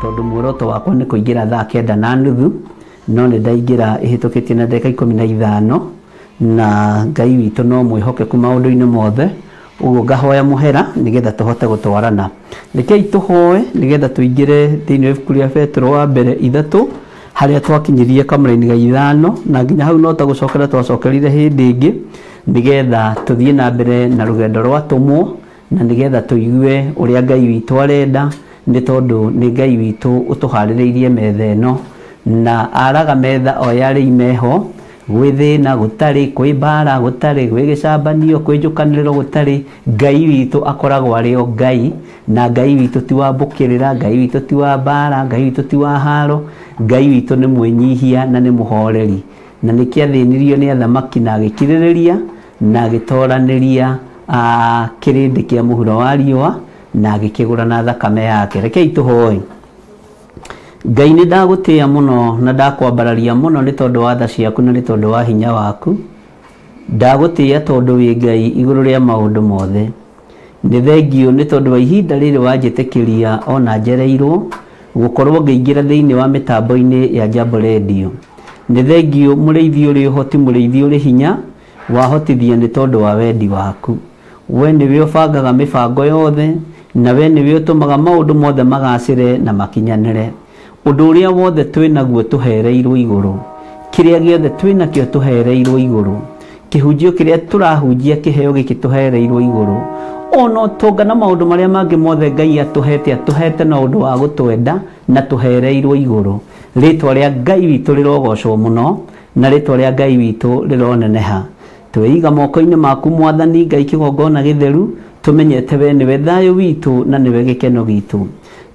Tondũ muoroto wakwa nĩ kũingĩra thaa 9:30, no nĩ ndaingĩra ĩhĩtũkĩtie na ndagĩka 15, na Ngai witũ no mwĩhokeku maũndũ-inĩ mothe. Ũguo ngahoya mũhera nĩgetha tũhote gũtwarana. Rekei tũhoe nĩgetha tũingĩre thĩinĩ wa ibuku rĩa Petero wa mbere 3, harĩa twakinyirie kamũraini ga 5, na nginya hau no ta gũcokera twacokerire hĩndĩ ĩngĩ, nĩgetha tũthiĩ na mbere na rũgendo rwa tũmwo, na nĩgetha tũigue ũrĩa Ngai witũ arenda, nĩ tondũ nĩ Ngai witũ ũtũharĩrĩirie metha ĩno, na araga metha o yarĩ imeho, gwĩ thĩna gũtarĩ, kwĩ mbara gũtarĩ, gwĩ gĩcambanio, kwĩ njũkanĩrĩro gũtarĩ. Ngai witũ akoragwo arĩ o Ngai, na Ngai witũ ti wa mbũkĩrĩra, Ngai witũ ti wa mbara, Ngai witũ ti wa haro, Ngai witũ nĩ mwĩnyihia na nĩ mũhoreri, na nĩkĩo athĩnirio nĩ athamaki na agĩkirĩrĩria na agĩtoranĩria kĩrĩndĩ kĩa mũhuro wa riũa na agĩkĩgũra na thakame yake. Rekei tũhoe. Ngai, nĩ ndagũtĩĩa mũno na ndakwambararia mũno nĩ tondũ wa tha ciaku na nĩ tondũ wa hinya waku. Ndagũtĩĩa tondũ wĩ Ngai igũrũ rĩa maũndũ mothe. Nĩ thengio nĩ tondũ wa ihinda rĩrĩ wanjĩtĩkĩria ona njereirwo gũkorwo ngĩingĩra thĩinĩ wa mĩtambo-inĩ ya Jambo Radio. Nĩ thengio mũrĩithi ũrĩ ũhoti, mũrĩithi ũrĩ hinya, wahotithia nĩ tondũ wa wendi waku. We nĩwe ũbangaga mĩbango yothe, na we nĩwe ũtũmaga maũndũ mothe magacĩre na makinyanĩre. Ũndũ ũrĩa wothe twĩ naguo tũhereirwo igũrũ, kĩrĩa gĩothe twĩ nakĩo tũhereirwo igũrũ, kĩhunjio kĩrĩa tũrahunjia, kĩheo gĩkĩ tũhereirwo igũrũ, ona ũtonga na maũndũ marĩa mangĩ mothe Ngai atũhete, atũhete na ũndũ wa gũtwenda na tũhereirwo igũrũ. Rĩtwa rĩa Ngai witũ rĩrogocwo mũno, na rĩtwa rĩa Ngai witũ rĩroneneha. Twĩiga moko-inĩ maku Mwathani Ngai kĩgongona gĩtheru, tũmenyete we nĩwe thayũ witũ na nĩwe gĩkeno gitũ.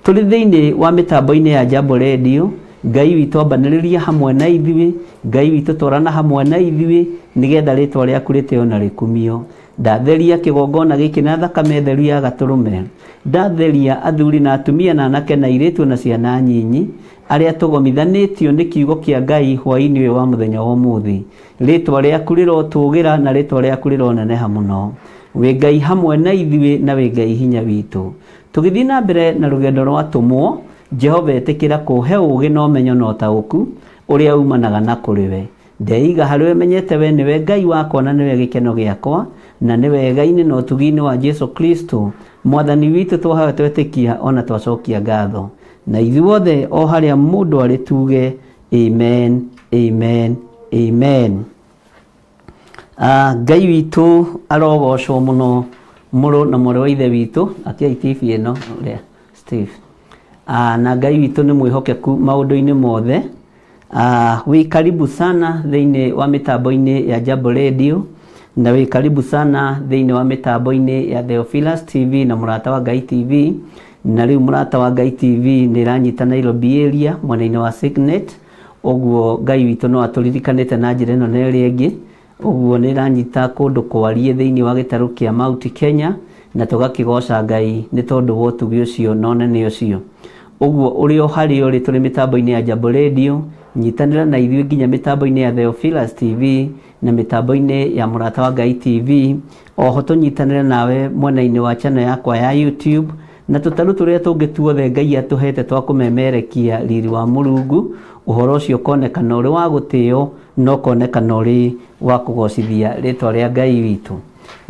Tũrĩ thĩinĩ wa mĩtambo-inĩ ya Jambo Radio, Ngai witũ ambanĩrĩria hamwe na ithuĩ, Ngai witũ twarana hamwe na ithuĩ, nĩgetha rĩtwa rĩaku rĩtĩo na rĩkumio. Ndatheria kĩgongona gĩkĩ na thakame theru ya gatũrũme. Ndatheria athuri na atumia na anake na airĩtu na ciana nyinyi, arĩa tũgomithanĩtio nĩ kiugo kĩa Ngai hwaĩ-inĩ ũyũ wa mũthenya wa ũmũthĩ. Rĩtwa rĩaku rĩrotũgĩra na rĩtwa rĩaku rĩroneneha mũno. Wĩ Ngai hamwe na ithuĩ na wĩ Ngai hinya witũ. Tũgĩthiĩ na mbere na rũgendo rwa tũmwo, Jehova ĩtĩkĩra kũhe ũũgĩ na ũmenyo na ũtaũku ũrĩa umanaga na kũrĩ we. Ndeiga harĩ we menyete we nĩwe Ngai wakwa na nĩwe gĩkeno gĩakwa, na nĩwe wega-inĩ na ũtugi-inĩ wa Jesu Kristo Mwathani witũ twahawe twetĩkia ona twacokia ngatho. Na ithuothe o harĩa mũndũ arĩ tuge amen, amen, amen. Ngai witũ arogocwo mũno, mũrũ na mwarĩ wa ithe witũ akiai TV ĩno ũrĩa Steve. Na Ngai witũ nĩ mwĩhokeku maũndũ-inĩ mothe. Wĩ karibu sana thĩinĩ wa mĩtambo-inĩ ya Jambo Radio, na wĩ karibu sana thĩinĩ wa mĩtambo-inĩ ya Theophilus TV na Mũrata wa Ngai TV. Na rĩu Mũrata wa Ngai TV nĩ ĩranyita Nairobi area mwena-inĩ wa Signet. Ũguo Ngai witũ no atũririkanĩte na njĩra ĩno na ĩrĩa ĩngĩ. Ũguo nĩ ĩranyita kũndũ kwarie thĩinĩ wa gĩtarũ kĩa Mount Kenya, na tũgakĩgoca Ngai nĩ tondũ wa ũtugi ũcio na ũnene ũcio. Ũguo ũrĩ o harĩa ũrĩ tũrĩ mĩtambo-inĩ ya Jambo Radio, nyitanĩra na ithuĩ nginya mĩtambo-inĩ ya Theophilus TV na mĩtambo-inĩ ya Mũrata wa Ngai TV. Oho tũnyitanĩre nawe mwena-inĩ wa channel yakwa ya YouTube, na tũtarũ tũrĩa tũngĩ tuothe Ngai atũhete twa kũmemerekia riri wa Mũrungu. Ũhoro ũcio ũkonekana ũrĩ wa gũtĩo na ũkonekana ũrĩ wa kũgocithia rĩtwa rĩa Ngai witũ.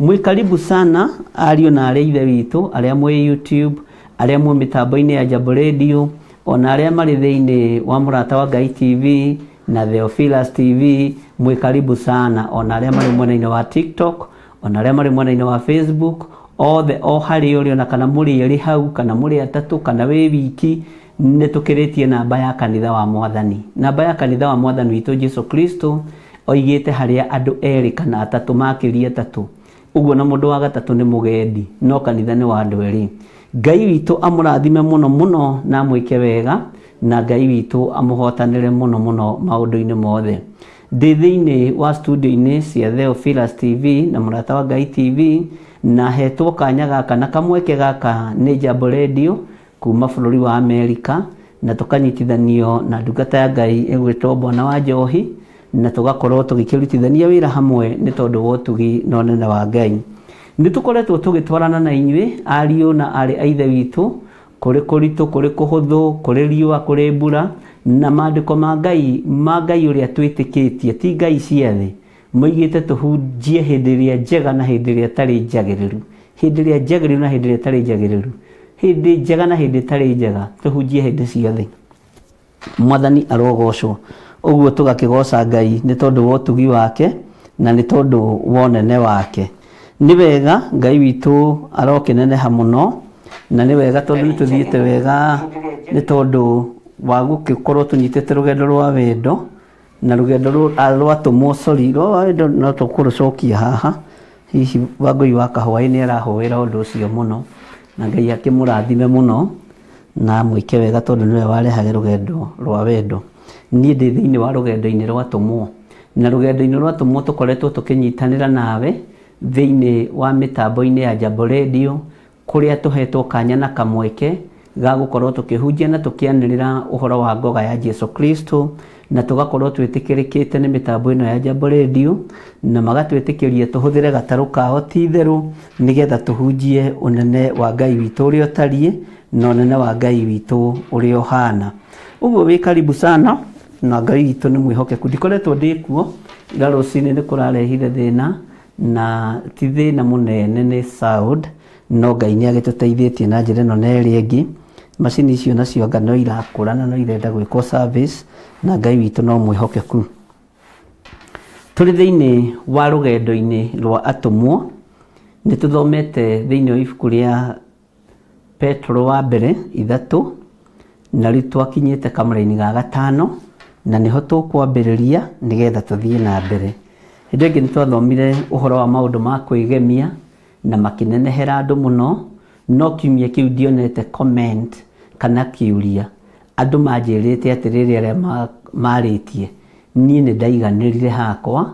Mwĩ karibu sana ariũ na arĩ ithe witũ arĩa mwĩ YouTube, arĩa mwĩ mĩtambo-inĩ ya Jambo Radio, ona arĩa marĩ thĩinĩ wa Mũrata wa Ngai TV na Theophilus TV, mwĩ karibu sana, ona arĩa marĩ mwena-inĩ wa TikTok, ona arĩa marĩ mwena-inĩ wa Facebook, othe o harĩa ũrĩ, ona kana mũrĩ erĩ hau, kana mũrĩ atatũ, kana wĩ wiki, nĩ tũkĩrĩtie namba ya kanitha wa Mwathani. Namba ya kanitha wa Mwathani witũ Jesu Kristo oigĩte harĩa andũ erĩ kana atatũ makĩria atatũ, ũguo na mũndũ wa gatatũ nĩ mũgendi, no kanitha nĩ wa andũ erĩ. Ngai witũ amũrathime mũno mũno na amwĩke wega, na Ngai witũ amũhotanĩre mũno mũno maũndũ-inĩ mothe. Ndĩ thĩinĩ wa studio-inĩ cia Theophilus TV na Mũrata wa Ngai TV, na hetwo kanya gaka na kamweke gaka nĩ Jambo Radio kuma bũrũri wa Amerika, na tũkanyitithanio na ndungata ya Ngai ĩgwĩtwo Bwana wa Njohi, na tũgakorwo tũgĩkĩrutithania wĩra hamwe nĩ tondũ wa ũtugi na ũnene wa Ngai. Nĩ tũkoretwo tũgĩtwarana na inyuĩ ariũ na aarĩ a ithe witũ Kũrĩ kũritũ, kũrĩ kũhũthũ, kũrĩ riũa, kũrĩ mbura, na maandĩko ma Ngai, ma Ngai ũrĩa twĩtĩkĩtie, ti Ngai cia thĩ, moigĩte tũhunjie hĩndĩ ĩrĩa njega na hĩndĩ ĩrĩa ĩtarĩ njagĩrĩru. Hĩndĩ ĩrĩa njagĩrĩru na hĩndĩ ĩrĩa ĩtarĩ njagĩrĩru. Hĩndĩ njega na hĩndĩ ĩtarĩ njega, tũhunjie hĩndĩ ciothe. Mwathani arogocwo. Ũguo tũgakĩgoca Ngai nĩ tondũ wa ũtugi wake na nĩ tondũ wa ũnene wake. Nĩ wega Ngai witũ arokĩneneha mũno, na nĩ wega tondũ nĩ tũthiĩte wega nĩ tondũ wa gũgĩkorwo tũnyitĩte rũgendo rwa wendo, na rũgendo rwatũmwo, sorry, rwa wendo no tũkũrũcokia haha. Hihi Wangũi wa Kahũa nĩ arahoera ũndũ ũcio mũno, na Ngai akĩmũrathime mũno na amwĩke wega tondũ nĩwe warehage rũgendo rwa wendo. Niĩ ndĩ thĩinĩ wa rũgendo-inĩ rwa tũmwo, na rũgendo-inĩ rwa tũmwo tũkoretwo tũkĩnyitanĩra nawe thĩinĩ wa mĩtambo-inĩ ya Jambo Radio, kũrĩa tũhetwo kanya na kamweke ga gũkorwo tũkĩhunjia na tũkĩanĩrĩra ũhoro wa ngoga ya Jesu Kristo, na tũgakorwo twĩtĩkĩrĩkĩte nĩ mĩtambo ĩno ya Jambo Radio, na magatwĩtĩkĩria tũhũthĩre gatarũ kao ti itherũ nĩgetha tũhunjie ũnene wa Ngai witũ ũrĩa ũtariĩ na ũnene wa Ngai witũ ũrĩa ũhana. Ũguo wĩ karibu sana, na Ngai witũ nĩ mwĩhokeku. Ndikoretwo ndĩ kuo ira rũcinĩ nĩ kũrarehire thĩna, na ti thĩna mũnene, nĩ sound, no Ngai nĩ agĩtũteithĩtie na njĩra ĩno na ĩrĩa ĩngĩ. Macini icio nacio anga no irakũra na no irenda gwĩkwo service, na Ngai witũ no mwĩhokeku. Tũrĩ thĩinĩ wa rũgendo-inĩ rwa atũmwo, nĩ tũthomete thĩinĩ wa ibuku rĩa Petro wa mbere 3, na rĩu twakinyĩte kamũra-inĩ ga 5, na nĩho tũkwambĩrĩria nĩgetha tũthiĩ na mbere. Hĩndĩ ĩngĩ nĩ twathomire ũhoro wa maũndũ ma kwĩgemia na makĩnenehera andũ mũno, no kiumia kĩu ndionete comment kana kĩũria. Andũ manjĩrĩte atĩrĩrĩ, arĩa marĩtie, niĩ nĩ ndaiganĩrire hakwa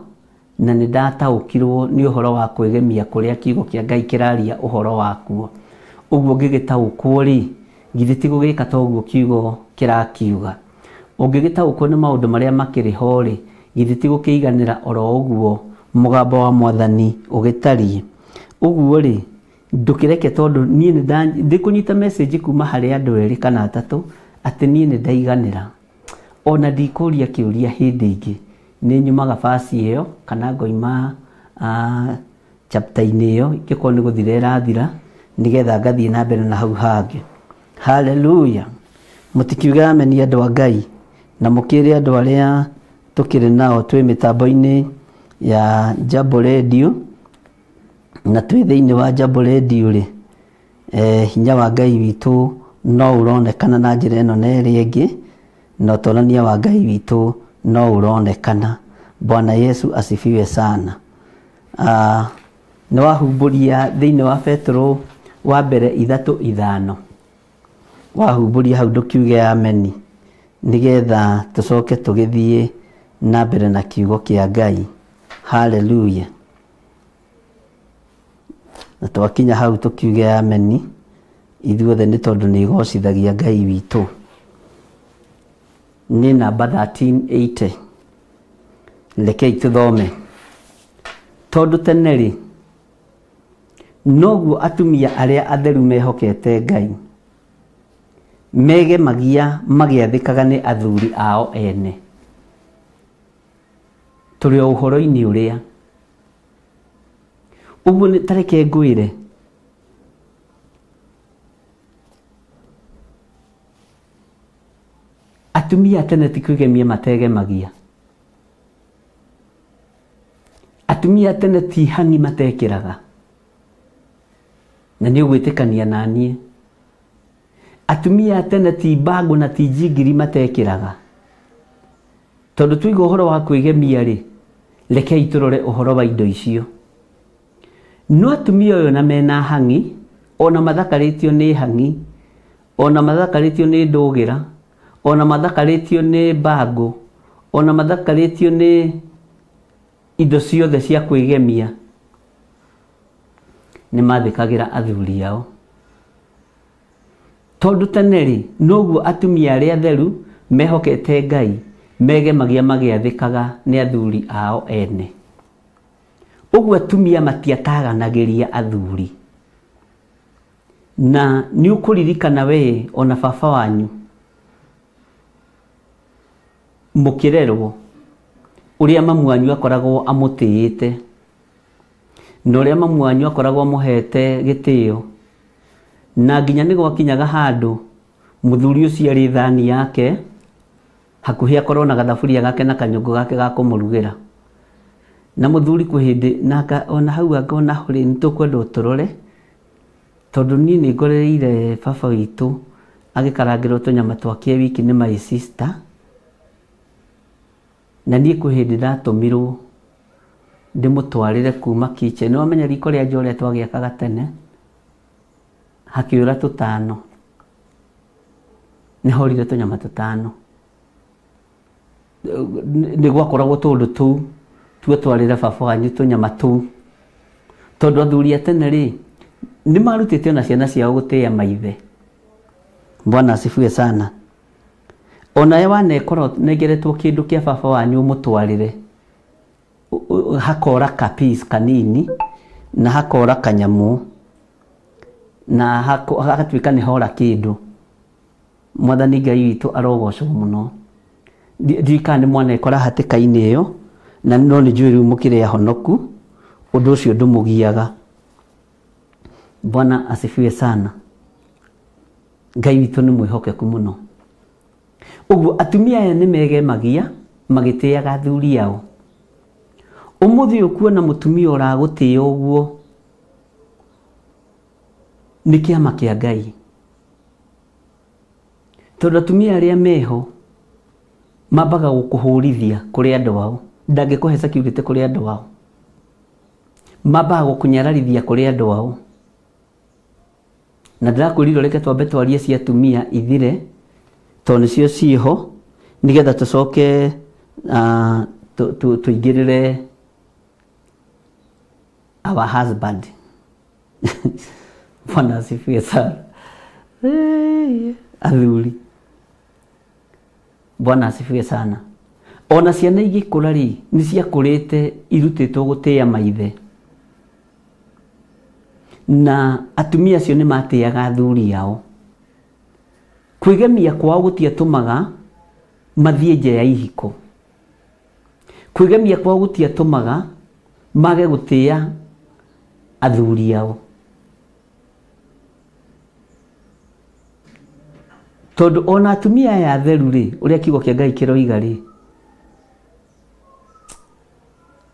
na nĩ ndataũkirwo nĩ ũhoro wa kwĩgemia kũrĩa kiugo kĩa Ngai kĩraria ũhoro wakuo. Ũguo ngĩgĩtaũkwo rĩ, githĩ ti gũgĩka ta ũguo kiugo kĩrakiuga? Ũngĩgĩtaũkwo nĩ maũndũ marĩa makĩrĩ ho rĩ, githĩ ti gũkĩiganĩra oro ũguo mũgambo wa Mwathani ũgĩtariĩ? Ũguo rĩ, ndũkĩreke tondũ niĩ nĩ ndĩkũnyita message kuma harĩ andũ 2 kana 3 atĩ niĩ nĩ ndaiganĩra. Ona ndikũria kĩũria hĩndĩ ĩngĩ, nĩ nyumaga basi ĩyo kana ngoima chapter-inĩ ĩyo ingĩkorwo nĩ gũthira ĩrathira, nĩgetha ngathiĩ na mbere na hau hangĩ. Hallelujah. Mũtikiuge ameni andũ a Ngai, na mũkĩre andũ arĩa tũkĩrĩ nao twĩ mĩtambo-inĩ ya Jambo Radio, na twĩ thĩinĩ wa Jambo Radio rĩ, hinya wa Ngai witũ no ũronekana na njĩra ĩno na ĩrĩa ĩngĩ, na ũtonania wa Ngai witũ no ũronekana. Bwana Yesu asifiwe sana. Nĩ wahumbũria thĩinĩ wa Petro wa mbere 3:5, wahumbũria hau ndũkiuge ameni, nĩgetha tũcoke tũgĩthiĩ na mbere na kiugo kĩa Ngai. Hallelujah. Na twakinya hau tũkiuge ameni ithuothe, nĩ tondũ nĩ igocithagia Ngai witũ. Nĩ namba 1380. Rekei tũthome. Tondũ tene rĩ, noguo atumia arĩa atheru mehokete Ngai megemagia magĩathĩkaga nĩ athuri ao ene. Tũrĩ o ũhoro-inĩ ũrĩa. Ũguo nĩ ta reke ngwĩre, atumia tene ti kwĩgemia mategemagia, atumia tene ti hang'i matekĩraga, na nĩ ũgwĩtĩkania na niĩ. Atumia tene ti mbango na ti njingiri matekĩraga. Tondũ tuiga ũhoro wa kwĩgemia rĩ, rekei tũrore ũhoro wa indo icio. No atumia ũyũ na mena hang'i, ona mathakarĩtio nĩ hang'i, ona mathakarĩtio nĩ ndũgĩra, ona mathakarĩtio nĩ mbango, ona mathakarĩtio nĩ indo ciothe cia kwĩgemia, nĩ mathĩkagĩra athuri ao. Tondũ tene rĩ, noguo atumia arĩa atheru mehokete Ngai megemagia magĩathĩkaga nĩ athuri ao ene. Ũguo atumia matiataganagĩria athuri. Na nĩ ũkũririkana we ona baba wanyu mũkĩrerwo ũrĩa mamu wanyu akoragwo amũtĩĩte na ũrĩa mamu wanyu akoragwo amũhete gĩtĩo, na nginya nĩ gwakinyaga handũ mũthuri ũcio arĩ thani yake hakuhĩ akorwo na gathaburia gake na kanyũngũ gake ga kũmũrugĩra. Na mũthuri kwĩ hĩndĩ naka ona hau anga ona ho rĩ, nĩ tũkwenda ũtũrore tondũ niĩ nĩ ngorereire baba witũ agĩkarangĩrwo tũnyama twake wiki nĩ my sister, na niĩ kwĩ hĩndĩ ndatũmirwo ndĩmũtwarĩre kuma kitchen. Nĩwamenya riko rĩa nja ũrĩa twagĩakaga tene, hakĩũra tũtano, nĩhorire tũnyama tũtano. Nĩ gwakoragwo tũũndũ tũu tuotwarĩre baba wanyu tũnyama tũu, tondũ athuri a tene rĩ nĩ marutĩte ona ciana ciao gũtĩĩa maithe. Bwana asifiwe sana. Onawe wanekora ũnengeretwo kĩndũ kĩa baba wanyu ũmũtwarĩre, hakora ka piece kanini na hakora kanyamũ na hagatuĩka nĩ hora kĩndũ. Mwathani Ngai witũ arogocwo mũno. Ndiũĩ kana nĩ mwanekora hatĩka-inĩ ĩyo, na no nĩ njũĩ rĩu mũkĩrĩ ahonoku, ũndũ ũcio ndũmũgiaga. Bwana asifiwe sana. Ngai witũ nĩ mwĩhokeku mũno. Ũguo atumia aya nĩ megemagia magĩtĩaga athuri ao. Ũmũthĩ ũkuona mũtumia ũragũtĩĩa ũguo nĩ kĩama kĩa Ngai, tondũ atumia arĩa meho mambaga gũkũhũrithia kũrĩ andũ ao, ndangĩkũhe security kũrĩ andũ ao, mambaga gũkũnyararithia kũrĩ andũ ao. Na ndĩrakwĩrire reke twambe twarie cia atumia ithire, tondũ nĩcio ciĩho, nĩgetha tũcoke tũingĩrĩre our husband. Bwana asifiwe sana. Athuri, Bwana asifiwe sana. Ona ciana igĩkũra rĩ, nĩ ciakũrĩte irutĩtwo gũtĩĩa maithe, na atumia acio nĩ matĩaga athuri ao. Kwĩgemia kwao gũtiatũmaga mathiĩ nja ya ihiko, kwĩgemia kwao gũtiatũmaga mage gũtĩĩa athuri ao, tondũ ona atumia aya atheru rĩ, ũrĩa kiugo kĩa Ngai kĩroiga rĩ,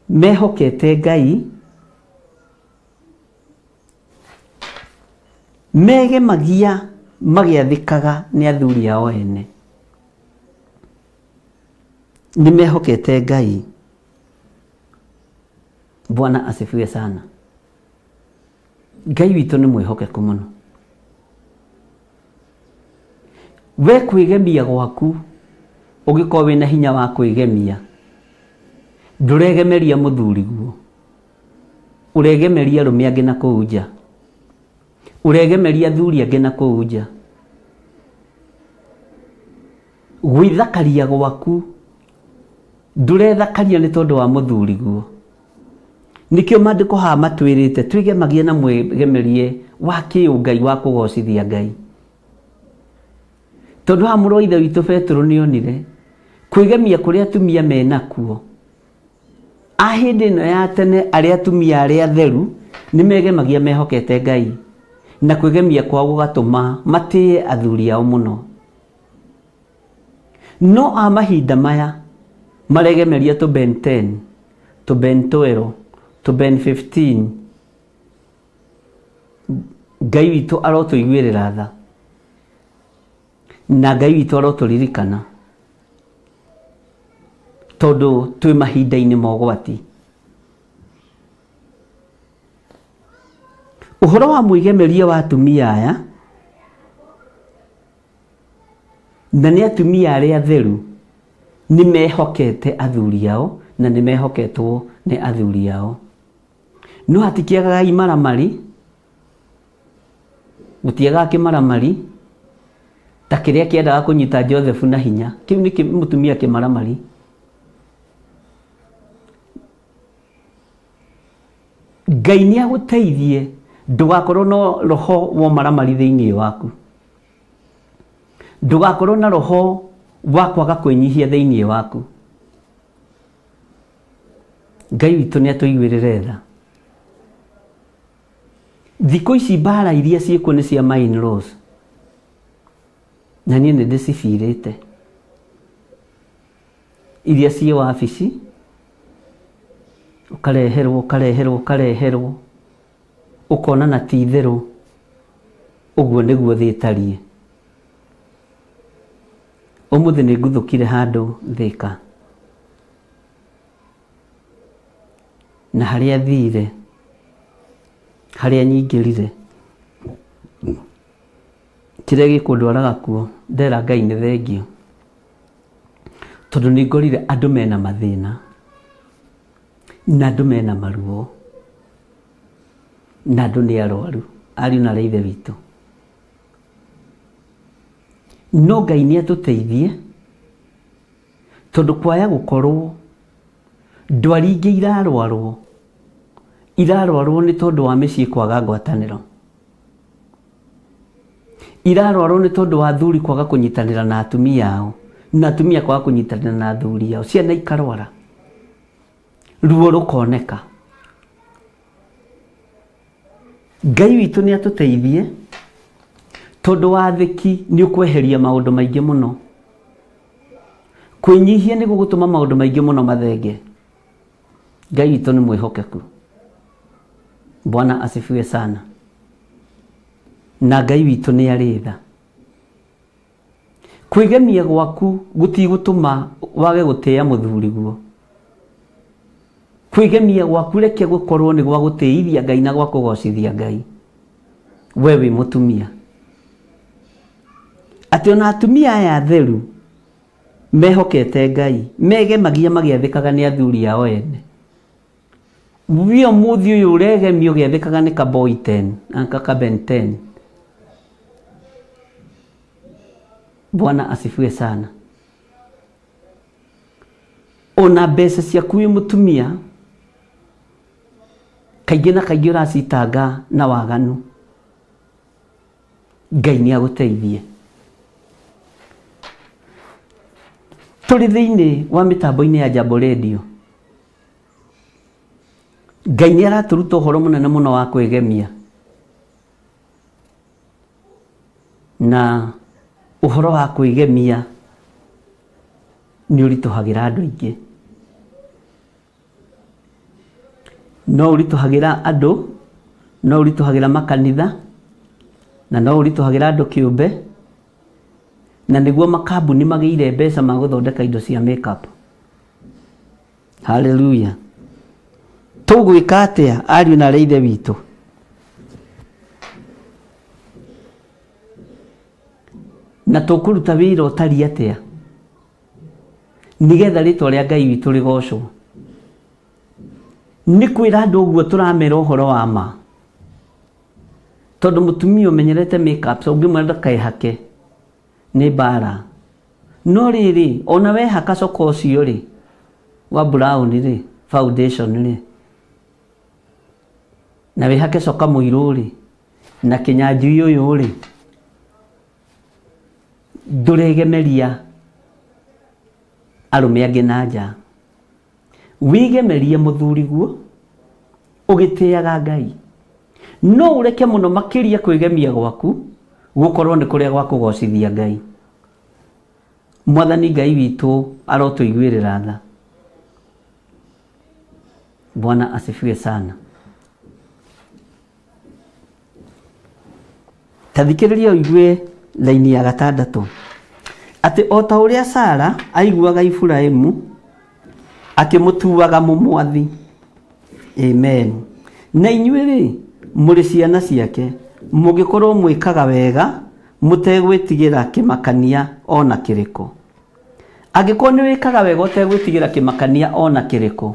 mehokete Ngai, megemagia magĩathĩkaga nĩ athuri ao ene. Nĩ mehokete Ngai. Bwana asifiwe sana. Ngai witũ nĩ mwĩhokeku mũno. We kwĩgemia gwaku ũngĩkorwo wĩna hinya wa kwĩgemia, ndũregemeria mũthuri guo, ũregemeria arũme angĩ na kũu nja, ũregemeria athuri angĩ na kũu nja. Gwĩthakaria gwaku ndũrethakaria nĩ tondũ wa mũthuri guo. Nĩkĩo maandĩko haha matwĩrĩte twĩgemagie na mwĩgemerie wa kĩũngai wa kũgocithia Ngai, tondũ haha mũrũ wa ithe witũ Petero nĩonire kwĩgemia kũrĩa atumia menakuo. A hĩndĩ ĩno ya tene arĩa atumia arĩa atheru nĩ megemagia mehokete Ngai, na kwĩgemia kwao gũgatũma matĩe athuri ao mũno. No a mahinda maya maregemeria tũ Ben 10, tũ Ben 12, tũ Ben 15. Ngai witũ arotũiguĩrĩra tha, na Ngai witũ arotũririkana, tondũ twĩ mahinda-inĩ ma ũgwati. Ũhoro wa mwĩgemerie wa atumia aya, na nĩ atumia arĩa atheru, nĩ mehokete athuri ao na nĩ mehoketwo nĩ athuri ao. No hatikĩagaga imaramari, gũtiagaga kĩmaramari ta kĩrĩa kĩendaga kũnyita Joseph na hinya. Kĩu nĩ mũtumia kĩmaramari. Ngai nĩ agũteithie Ndũgakorwo na roho wa maramari thĩinĩ waku. Ndũgakorwo na roho wa kwaga kwĩnyihia thĩinĩ waku. Ngai witũ nĩ atũiguĩrĩre tha. Thikũ ici mbara iria ciĩkuo nĩ cia my in-laws. Na niĩ nĩ ndĩcibirĩte. Iria ciĩ wabici, ũkareherwo, ũkareherwo, ũkareherwo, ũkona na ti itherũ, ũguo nĩguo thĩ ĩtariĩ. Ũmũthĩ nĩ nguthũkire handũ Thĩka. Na harĩa thire, harĩa nyingĩrire, kĩrĩa gĩkũndwaraga kuo, ndera Ngai nĩ thengio. Tondũ nĩ ngorire andũ mena mathĩna, na andũ mena maruo, na andũ nĩ arwaru, ariũ na ithe witũ. No Ngai nĩ atũteithie, tondũ kwaya gũkorwo ndwari ingĩ irarwarwo, irarwarwo nĩ tondũ wa mĩciĩ kwaga ngwatanĩro. Irarwarwo nĩ tondũ wa athuri kwaga kũnyitanĩra na atumia ao, na atumia kwaga kũnyitanĩra na athuri ao, ciana ikarwara, ruo rũkoneka. Ngai witũ nĩ atũteithie, tondũ wathĩki nĩ ũkweheria maũndũ maingĩ mũno. Kwĩnyihia nĩ gũgũtũma maũndũ maingĩ mũno mathenge. Ngai witũ nĩ mwĩhokeku. Bwana asifiwe sana. Na Ngai witũ nĩ arĩ tha. Kwĩgemia gwaku gũtigũtũma wage gũtĩĩa mũthuriguo. Kwĩgemia gwaku reke gũkorwo nĩ gwa gũtĩithia Ngai na gwa kũgocithia Ngai. We wĩ mũtumia. Atĩ ona atumia aya atheru mehokete Ngai, megemagia magĩathĩkaga nĩ athuri ao ene. We ũmũthĩ ũyũ ũregemio ũgĩathĩkaga nĩ kaboi 10, aka kaben 10. Bwana asifiwe sana. Ona mbeca ciaku wĩ mũtumia, kaingĩ na kaingĩ ũracitanga na waganu. Ngai nĩ agũteithie. Tũrĩ thĩinĩ wa mĩtambo-inĩ ya Jambo Radio. Ngai nĩ aratũruta ũhoro mũnene mũno wa kwĩgemia. Na ũhoro wa kwĩgemia nĩ ũritũhagĩra andũ aingĩ. No ũritũhagĩra andũ, no ũritũhagĩra makanitha, na no ũritũhagĩra andũ kĩũmbe, na nĩguo makambuni magĩire mbeca ma gũthondeka indo cia makeup. Hallelujah. Tũgwĩka atĩa ariũ na arĩa ithe witũ? Na tũkũruta wĩra ũtariĩ atĩa nĩgetha rĩtwa rĩa Ngai witũ rĩgocwo? Nĩ kwĩra andũ ũguo tũramera ũhoro wa ma. Tondũ mũtumia ũmenyerete makeup, ũngĩmwĩra ndakehake nĩ mbara. No rĩrĩ, ona wehaka coka ũcio rĩ, wa brown rĩ, foundation rĩ, na wĩhake coka mũirũ rĩ, na kĩnyanjui ũyũ rĩ, ndũregemeria arũme angĩ na nja. Wĩgemerie mũthuriguo ũgĩtĩaga Ngai. No ũreke mũno makĩria kwĩgemia gwaku gũkorwo nĩ kũrĩa gwa kũgocithia Ngai. Mwathani Ngai witũ arotũiguĩrĩra tha. Bwana asifiwe sana. Ta thikĩrĩria ũigue laini ya gatandatũ. Atĩ o ta ũrĩa Sara aiguaga Iburahĩmu akĩmũtuaga mũmwathi. Amen. Na inyuĩ rĩ, mũrĩ ciana ciake, mũngĩkorwo mwĩkaga wega, mũtegwĩtigĩra kĩmakania ona kĩrĩkũ. Angĩkorwo nĩ wĩkaga wega ũtegwĩtigĩra kĩmakania ona kĩrĩkũ,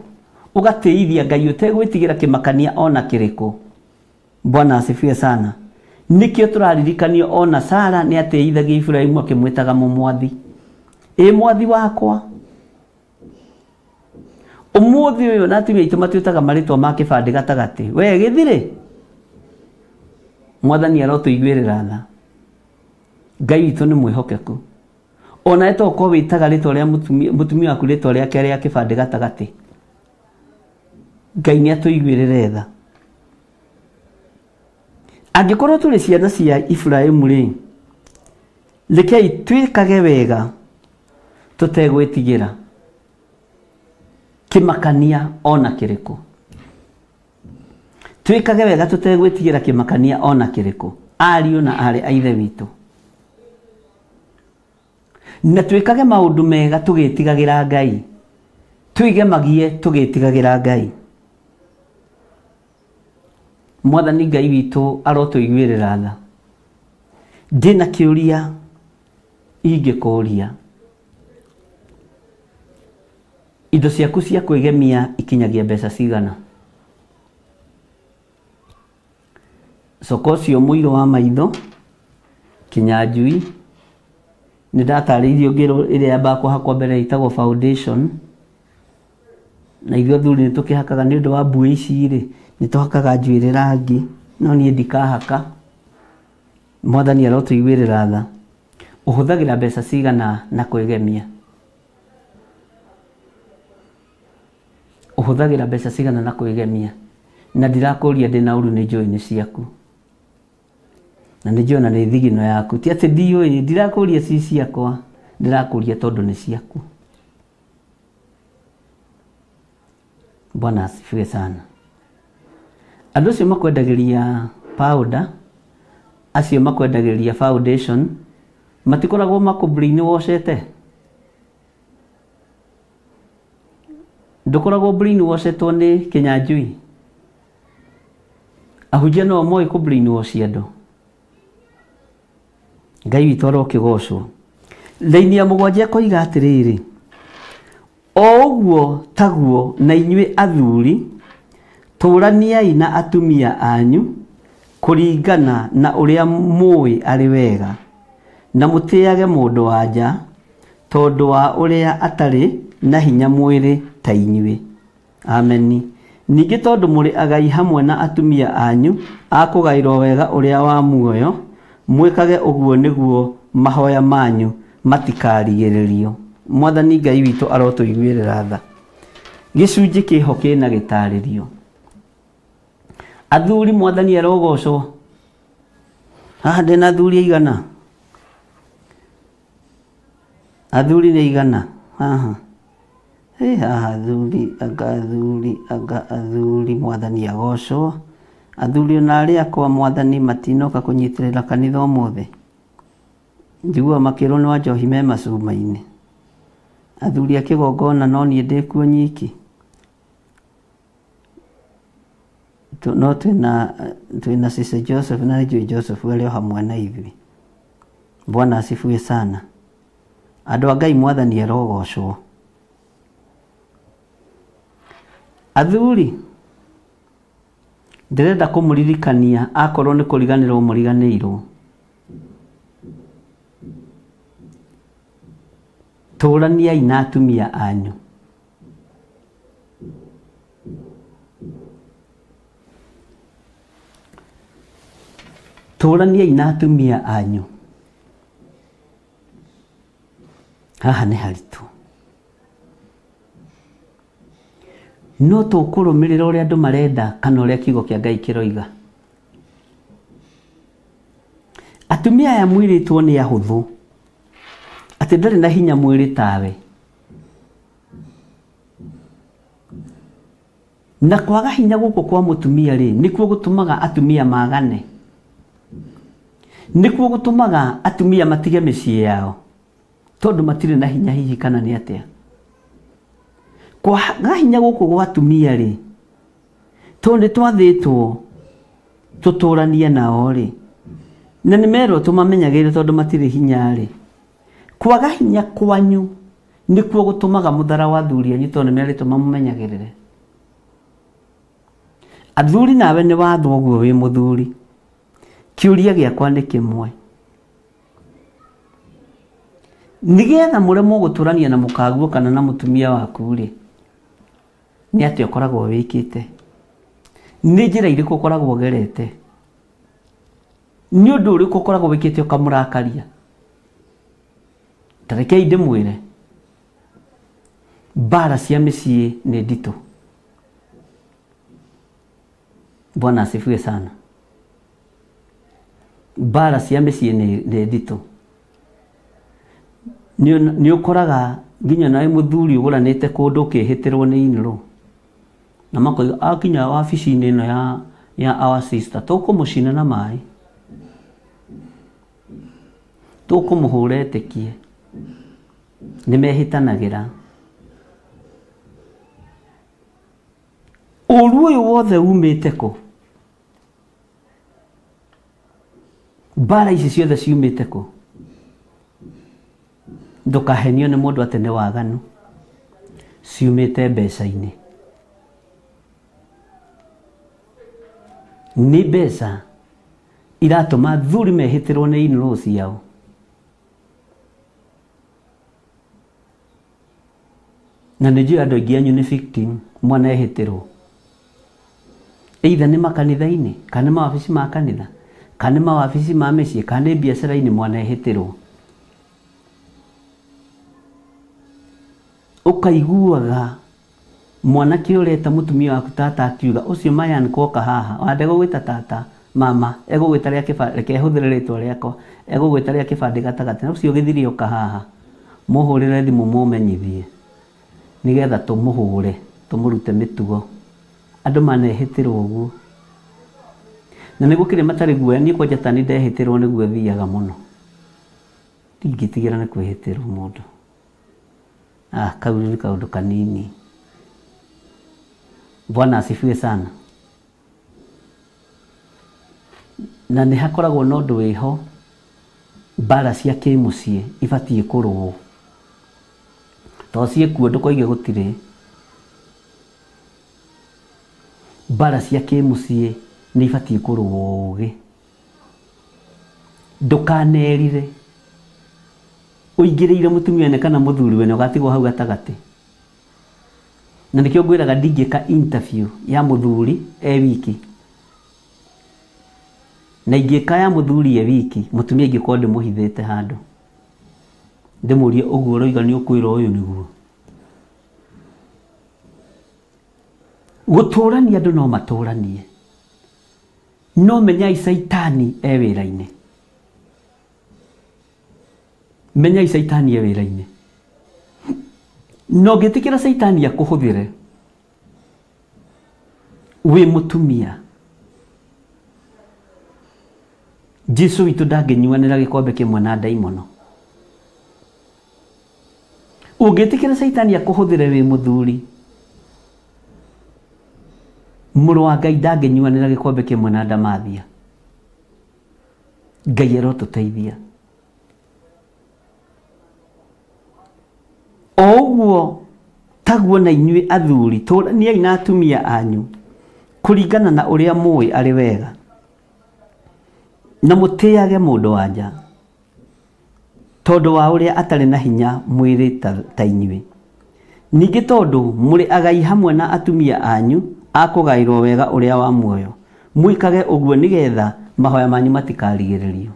ũgatĩithia Ngai ũtegwĩtigĩra kĩmakania ona kĩrĩkũ. Bwana asifiwe sana. Nĩkĩo tũraririkanio ona Sara nĩ atĩithagia Iburahĩmu akĩmwĩtaga mũmwathi. Ĩ mwathi wakwa. Ũmũthĩ ũyũ na atumia aitũ matuĩtaga marĩtwa ma kĩbandĩ gatagatĩ. We gĩthirĩ. Mwathani arotũiguĩrĩra tha. Ngai witũ nĩ mwĩhokeku. Ona to ũkorwo wĩtaga rĩtwa rĩa mũtumia waku rĩtwa rĩake rĩa kĩbandĩ gatagatĩ, Ngai nĩ atũiguĩrĩre tha. Angĩkorwo tũrĩ ciana cia Iburahĩmu rĩ, rekei twĩkage wega tũtegwĩtigĩra kĩmakania ona kĩrĩkũ. Twĩkage wega tũtegwĩtigĩra kĩmakania ona kĩrĩkũ, ariũ na aarĩ a Ithe witũ. Na twĩkage maũndũ mega tũgĩtigagĩra Ngai, twĩgemagie tũgĩtigagĩra Ngai. Mwathani Ngai witũ arotũiguĩrĩra tha. Ndĩna kĩũria ingĩkũria, indo ciaku cia kwĩgemia ikinyagia mbeca cigana? Coka ũcio mũirũ wa maitho, Kinyanjui, nĩ ndatarĩirio ngĩrwo ĩrĩa yambaga kũhakwo mbere ĩtagwo foundation, na ithuĩ athuri nĩ tũkĩhakaga nĩ ũndũ wa mbuĩ ici rĩ, nĩ tũhakaga njuĩrĩ rangi, no niĩ ndikahaka. Mwathani arotũiguĩrĩra tha. Ũhũthagĩra mbeca cigana na kwĩgemia? Ũhũthagĩra mbeca cigana na kwĩgemia? Na ndirakũria ndĩna ũru, nĩ njũĩ nĩ ciaku, na nĩ njũĩ ona nĩ thigino yaku. Ti atĩ ndiũĩ, ndirakũria ci ciakwa, ndĩrakũria tondũ nĩ ciaku. Bwana asifiwe sana. Andũ acio makwendagĩria powder, acio makwendagĩria foundation, matikoragwo makũ washete? Ndũkoragwo brain washetwo nĩ Kinyanjui? Ahunjia no moĩ kũ brain wash andũ. Ngai witũ arokĩgocwo. Raini ya 7 akoiga atĩrĩrĩ, o ũguo taguo na inyuĩ athuri tũraniai na atumia anyu kũringana na ũrĩa mũĩ arĩ wega, na mũtĩage mũndũ wa nja tondũ wa ũrĩa atarĩ na hinya mwĩrĩ ta inyuĩ. Ameni. Ningĩ tondũ mũrĩ agai hamwe na atumia anyu a kũgaĩrwo wega ũrĩa wa muoyo, mwĩkage ũguo nĩguo mahoya manyu matikarigĩrĩrio. Mwathani Ngai witũ arotũiguĩrĩra tha. Gĩcunjĩ kĩho kĩna gĩtarĩrio. Athuri, Mwathani arogocwo. Haha ndĩna athuri aigana? Athuri nĩ aigana haha? Ĩ haha athuri, anga athuri, anga athuri, Mwathani agocwo. Athuri ona arĩa akwa Mwathani matinoka kũnyitĩrĩra kanitha ũmũthĩ. Njiguaga makĩrwo nĩ Wanjohi me macuma-inĩ. Athuri a kĩgongona no niĩ ndĩkuo nyiki. No twĩna Sister Joseph na nĩnjũĩ Joseph arĩ o hamwe na ithuĩ. Bwana asifiwe sana. Andũ a Ngai, Mwathani arogocwo. Athuri, ndĩrenda kũmũririkania akorwo nĩ kũriganĩrwo mũriganĩirwo. Tũraniai na atumia anyu. Tũraniai na atumia anyu. Haha nĩ haritũ. No tũkũrũmĩrĩra ũrĩa andũ marenda kana ũrĩa kiugo kĩa Ngai kĩroiga. Atumia aya mwĩrĩtwo nĩ ahũthũ, atĩ ndarĩ na hinya mwĩrĩ tawe. Na kwaga hinya gũkũ kwa mũtumia rĩ, nĩkuo gũtũmaga atumia magane. Nĩkuo gũtũmaga atumia matige mĩciĩ yao, tondũ matirĩ na hinya hihi kana nĩ atĩa. Kwaga hinya gũkũ gwa atumia rĩ, tondũ nĩ twathĩtwo tũtũranie nao rĩ, na nĩ merwo tũmamenyagĩrĩre tondũ matirĩ hinya rĩ. Kwaga hinya kwanyu nĩkuo gũtũmaga mũthara wa athuri anyu tondũ nĩ merĩtwo mamũmenyagĩrĩre. Athuri nawe nĩ wathwo ũguo wĩ mũthuri. Kĩũria gĩakwa nĩ kĩmwe. Nĩgetha mũremwo gũtũrania na mũkaguo kana na mũtumia waku rĩ, nĩ atĩa ũkoragwo wĩkĩte? Nĩ njĩra irĩkũ ũkoragwo ũgerete? Nĩ ũndũ ũrĩkũ ũkoragwo wĩkĩte ũkamũrakaria? Ta rekei ndĩmwĩre, mbara cia mĩciĩ nĩ nditũ. Bwana asifiwe sana. Mbara cia mĩciĩ nĩ nditũ. Nĩ ũkoraga nginya nawe mũthuri ũgũranĩte kũndũ ũkĩhĩtĩrwo nĩ inĩrũ, na makoiga akinya wabici-inĩ ĩno ya our sister tũkũmũcina na maĩ, tũkũmũhũra etĩkie. Nĩ mehĩtanagĩra. Ũru ũyũ wothe umĩte kũ? Mbara ici ciothe ciumĩte kũ? Ndũkahenio nĩ mũndũ atĩ nĩ waganu. Ciumĩte mbeca-inĩ. Nĩ mbeca iratũma athuri mehĩtĩrwo nĩ in-law ciao. Na nĩ njũĩ andũ aingĩ anyu nĩ victim, mwana ehĩtĩrwo. Either nĩ makanitha-inĩ, kana nĩ mawabici ma kanitha, kana nĩ mawabici ma mĩciĩ, kana nĩ biacara-inĩ mwana ehĩtĩrwo. Ũkaiguaga mwanake ũreta mũtumia waku tata akiuga ũcio Mayan kwoka haha, wande gũgwĩta tata, mama, egũgwĩta rĩa kĩbandĩ, reke hũthĩre rĩtwa rĩakwa, egũgwĩta rĩa kĩbandĩ gatagatĩ, na ũcio gĩthiri oka haha, mũhũrĩre thimũ mũmenyithie, nĩgetha tũmũhũre, tũmũrute mĩtugo. Andũ manehĩtĩrwo ũguo. Na nĩ gũkĩrĩ matarĩ guoya, niĩ kwanja ta nĩ ndehĩtĩrwo nĩguo thiaga mũno. Ndingĩtigĩra nĩ kwĩhĩtĩrwo mũndũ. Kau nĩ kaũndũ kanini. Bwana asifiwe sana. Na nĩ hakoragwo na ũndũ wĩho, mbara cia kĩmũciĩ ibatiĩ kũrũo. To ciĩkuo ndũkoige gũtirĩ. Mbara cia kĩmũciĩ nĩ ibatiĩ kũrũo ũgĩ. Ndũkanerire ũingĩrĩire mũtumia wene kana mũthuri wene ũgatigwo hau gatagatĩ. Na nĩkĩo ngwĩraga ndingĩka interview ya mũthuri e wiki. Na ingĩka ya mũthuri e wiki, mũtumia ingĩkorwo ndĩmũhithĩte handũ. Ndĩmũrie ũguo ũroiga nĩ ũkwĩra ũyũ nĩguo. Gũtũrania andũ no matũranie. No menyai caitani e wĩra-inĩ. Menyai caitani e wĩra-inĩ. Na ũngĩtĩkĩra caitani akũhũthĩre wĩ mũtumia, Jesũ witũ ndangĩnyuanĩra gĩkombe kĩmwe na ndaimono. Ũngĩtĩkĩra caitani akũhũthĩre wĩ mũthuri, mũrũ wa Ngai ndangĩnyuanĩra gĩkombe kĩmwe na ndamathia. Ngai arotũteithia. O ũguo taguo na inyuĩ athuri, tũraniai na atumia anyu kũringana na ũrĩa mũĩ arĩ wega, na mũtĩage mũndũ wa nja tondũ wa ũrĩa atarĩ na hinya mwĩrĩ ta inyuĩ. Ningĩ tondũ mũrĩ agai hamwe na atumia anyu a kũgaĩrwo wega ũrĩa wa muoyo, mwĩkage ũguo nĩgetha mahoya manyu matikarigĩrĩrio.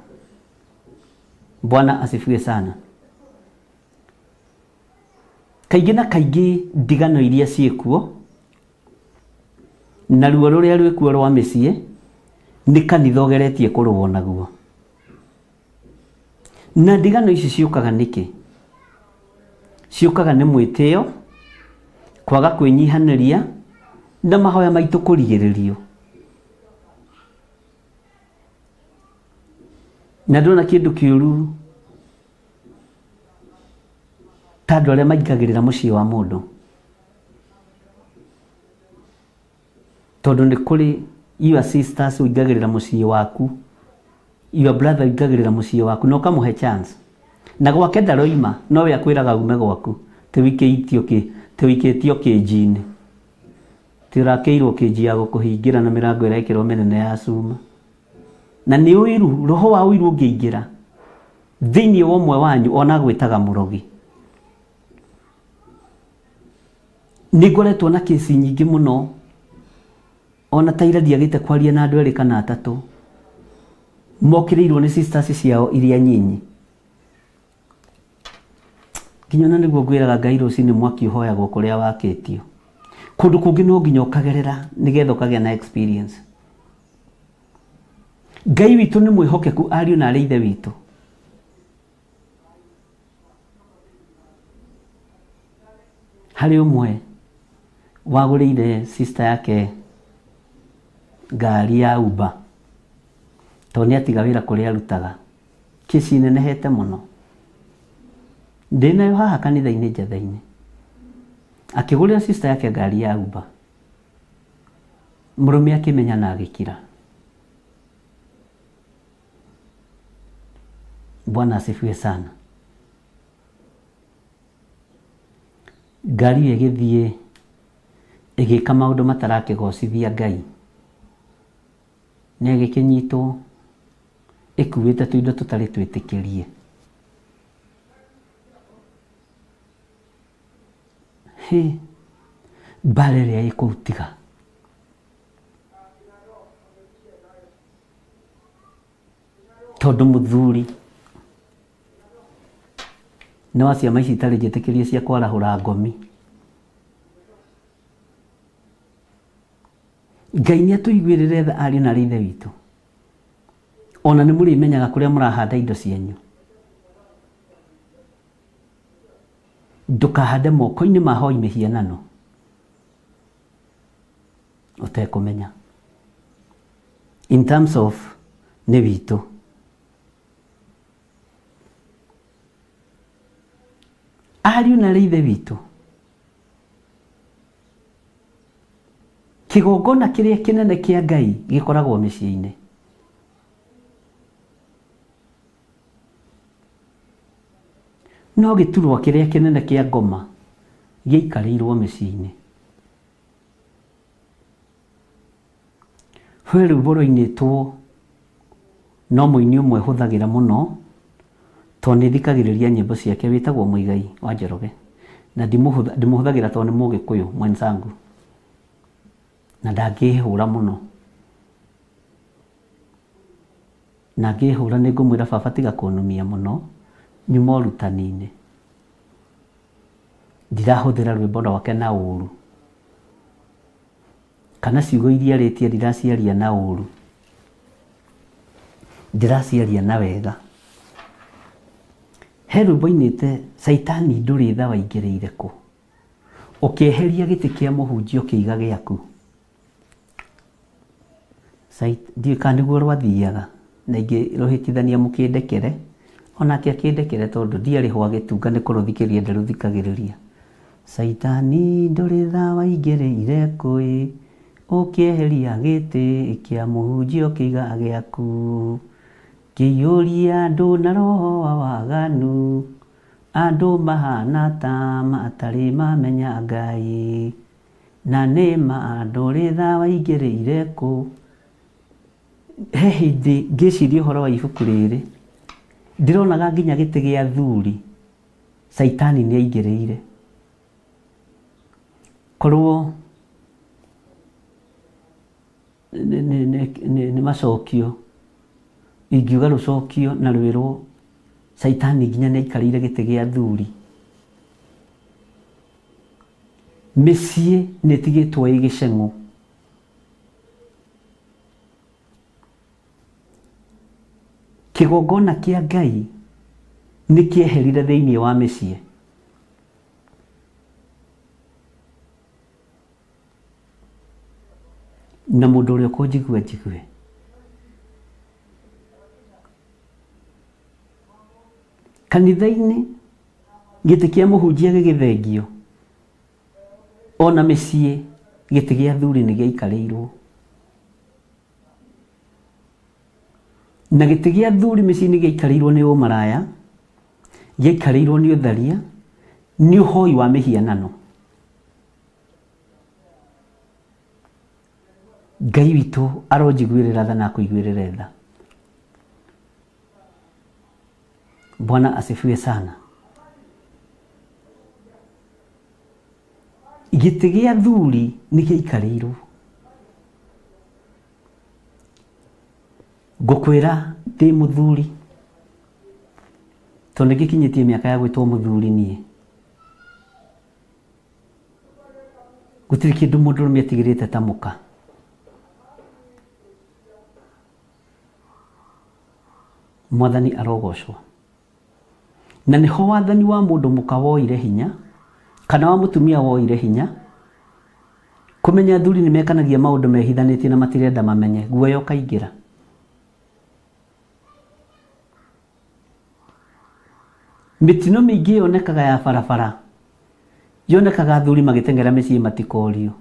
Bwana asifiwe sana. Kaingĩ na kaingĩ ndigano iria ciĩkuo na ruo rũrĩa rwĩkuo rwa mĩciĩ nĩ kanitha ũgeretie kũrũo naguo. Na ndigano ici ciũkaga nĩkĩ? Ciũkaga nĩ mwĩtĩo, kwaga kwĩnyihanĩria, na mahoya maitũ kũrigĩrĩrio. Na ndona kĩndũ kĩũru ta andũ arĩa maingagĩrĩra mũciĩ wa mũndũ, tondũ nĩ kũrĩ your sisters ũingagĩrĩra mũciĩ waku, your brother ũingagĩrĩra mũciĩ waku na ũkamũhe chance, na gwake ndaroima no we akwĩraga ume gwaku, tĩwikĩtio kĩnji-inĩ, tĩũrakĩirwo kĩnji ya gũkũhingĩra na mĩrango ĩrekĩrwo mĩnene ya cuma. Na nĩ ũiru, roho wa ũiru ũngĩingĩra thĩinĩ wa ũmwe wanyu ona gwĩtaga mũrogi. Nĩ ngoretwo na kesi nyingĩ mũno, ona ta ira ndiagĩte kwaria na andũ erĩ kana atatũ. Mokĩrĩirwo nĩ sisters ciao iria nyinyi. Nginya ona nĩguo ngwĩraga Ngai rũcinĩ mwaki ũhoyagwo kũrĩa wakĩtio. Kũndũ kũngĩ no nginya ũkagerera nĩgetha ũkagĩa na experience. Ngai witũ nĩ mwĩhokeku ariũ na arĩ ithe witũ. Harĩ ũmwe wagũrĩire sister yake ngari ya Uber tondũ nĩ atiga wĩra kũrĩa arutaga. Kĩci nenehete mũno. Ndĩnayo haha kanitha-inĩ njetha-inĩ. Akĩgũrĩra sister yake ngari ya Uber. Mũrũme akĩmenya na agĩkira. Bwana asifiwe sana. Ngari ĩyo ĩgĩthiĩ ĩgĩka maũndũ matarakĩgocithia Ngai. Nĩ ĩgĩkĩnyitwo ĩkuĩte tũindo tũtarĩ twĩtĩkĩrie. Hĩ, mbara ĩrĩa ĩkũu tiga. Tondũ mũthuri nĩ wa ciama ici itarĩ njĩtĩkĩrie cia kwarahũra ngomi. Ngai nĩ atũiguĩrĩre tha ariũ na arĩ ithe witũ. Ona nĩ mũrĩmenyaga kũrĩa mũrahanda indo cianyu. Ndũkahande moko-inĩ ma hoi mĩhianano ũtekũmenya. In terms of nĩ witũ. Ariũ na arĩ ithe witũ. Kĩgongona kĩrĩa kĩnene kĩa Ngai gĩkoragwo mĩciĩ-inĩ. No gĩturwa kĩrĩa kĩnene kĩa ngoma gĩaikarĩirwo mĩciĩ-inĩ. He rwĩmbo rwainĩtwo no mũini ũmwe hũthagĩra mũno tondũ nĩ thikagĩrĩria nyĩmbo ciake wĩtagwo Muigai wa Njoroge. Na ndimũhũthagĩra tondũ nĩ Mũgĩkũyũ mwenzangu. Na ndangĩhũra mũno. Na ngĩhũra nĩ ngũmwĩra baba tiga kũnumia mũno nyuma ũrutani-inĩ. Ndirahũthĩra rwĩmbo rwake na ũru. Kana ciugo iria arĩtie ndiraciaria na ũru. Ndĩraciaria na wega. He rwĩmbo ainĩte Caitani ndũrĩ tha waingĩrĩire kũ. Ũkĩeheria gĩtĩ kĩa mũhunjia ũkĩiga gĩaku. Ndiũĩ kana nĩguo rwathiaga na ingĩrũhĩtithania mũkĩndekere onake akĩndekere tondũ ndiarĩ ho agĩtunga nĩ kũrũthikĩrĩria ndĩrũthikagĩrĩria. Caitani ndũrĩ tha waingĩrĩire kũ ũkĩeheria gĩtĩ kĩa mũhunjia ũkĩiga gĩaku. Kĩiyũria andũ na roho wa waganu andũ mahana ta matarĩ mamenya Ngai na nĩ ma ndũrĩ tha waingĩrĩire kũ. He hĩndĩ ngĩciria ũhoro wa ibuku rĩrĩ ndĩronaga nginya gĩtĩ gĩa thuri Caitani nĩ aingĩrĩire. Korwo nĩ macokio ingiuga rũcokio na rwĩrwo Caitani nginya nĩ aikarĩire gĩtĩ gĩa thuri. Mĩciĩ nĩ ĩtigĩtwo ĩ gĩceng'ũ. Kĩgongona kĩa Ngai nĩ kĩeherire thĩinĩ wa mĩciĩ. Na mũndũ ũrĩa ũkũnjigua njigue. Kanitha-inĩ gĩtĩ kĩa mũhunjia gĩgĩthengio ona mĩciĩ gĩtĩ gĩa thuri nĩ gĩaikarĩirwo. Na gĩtĩ gĩa thuri mĩciĩ-inĩ gĩaikarĩirwo nĩ ũmaraya, gĩaikarĩirwo nĩ ũtharia, nĩ ũhoi wa mĩhianano. Ngai witũ aronjiguĩrĩra tha na akũiguĩrĩre tha. Bwana asifiwe sana. Gĩtĩ gĩa thuri nĩ gĩaikarĩirwo. Ngũkwĩra ndĩ mũthuri tondũ nĩngĩkinyĩtie mĩaka ya gwĩtwo mũthuri niĩ. Gũtirĩ kĩndũ mũndũrũme atigĩrĩte ta mũka. Mwathani arogocwo. Na nĩho wathani wa mũndũ mũka woire hinya kana wa mũtumia woire hinya kũmenya athuri nĩ mekanagia maũndũ mehithanĩtie na matirenda mamenye, guoya ũkaingĩra. Mĩtino mĩingĩ yonekaga ya barabara yonekaga athuri magĩteng'era mĩciĩ matikorio.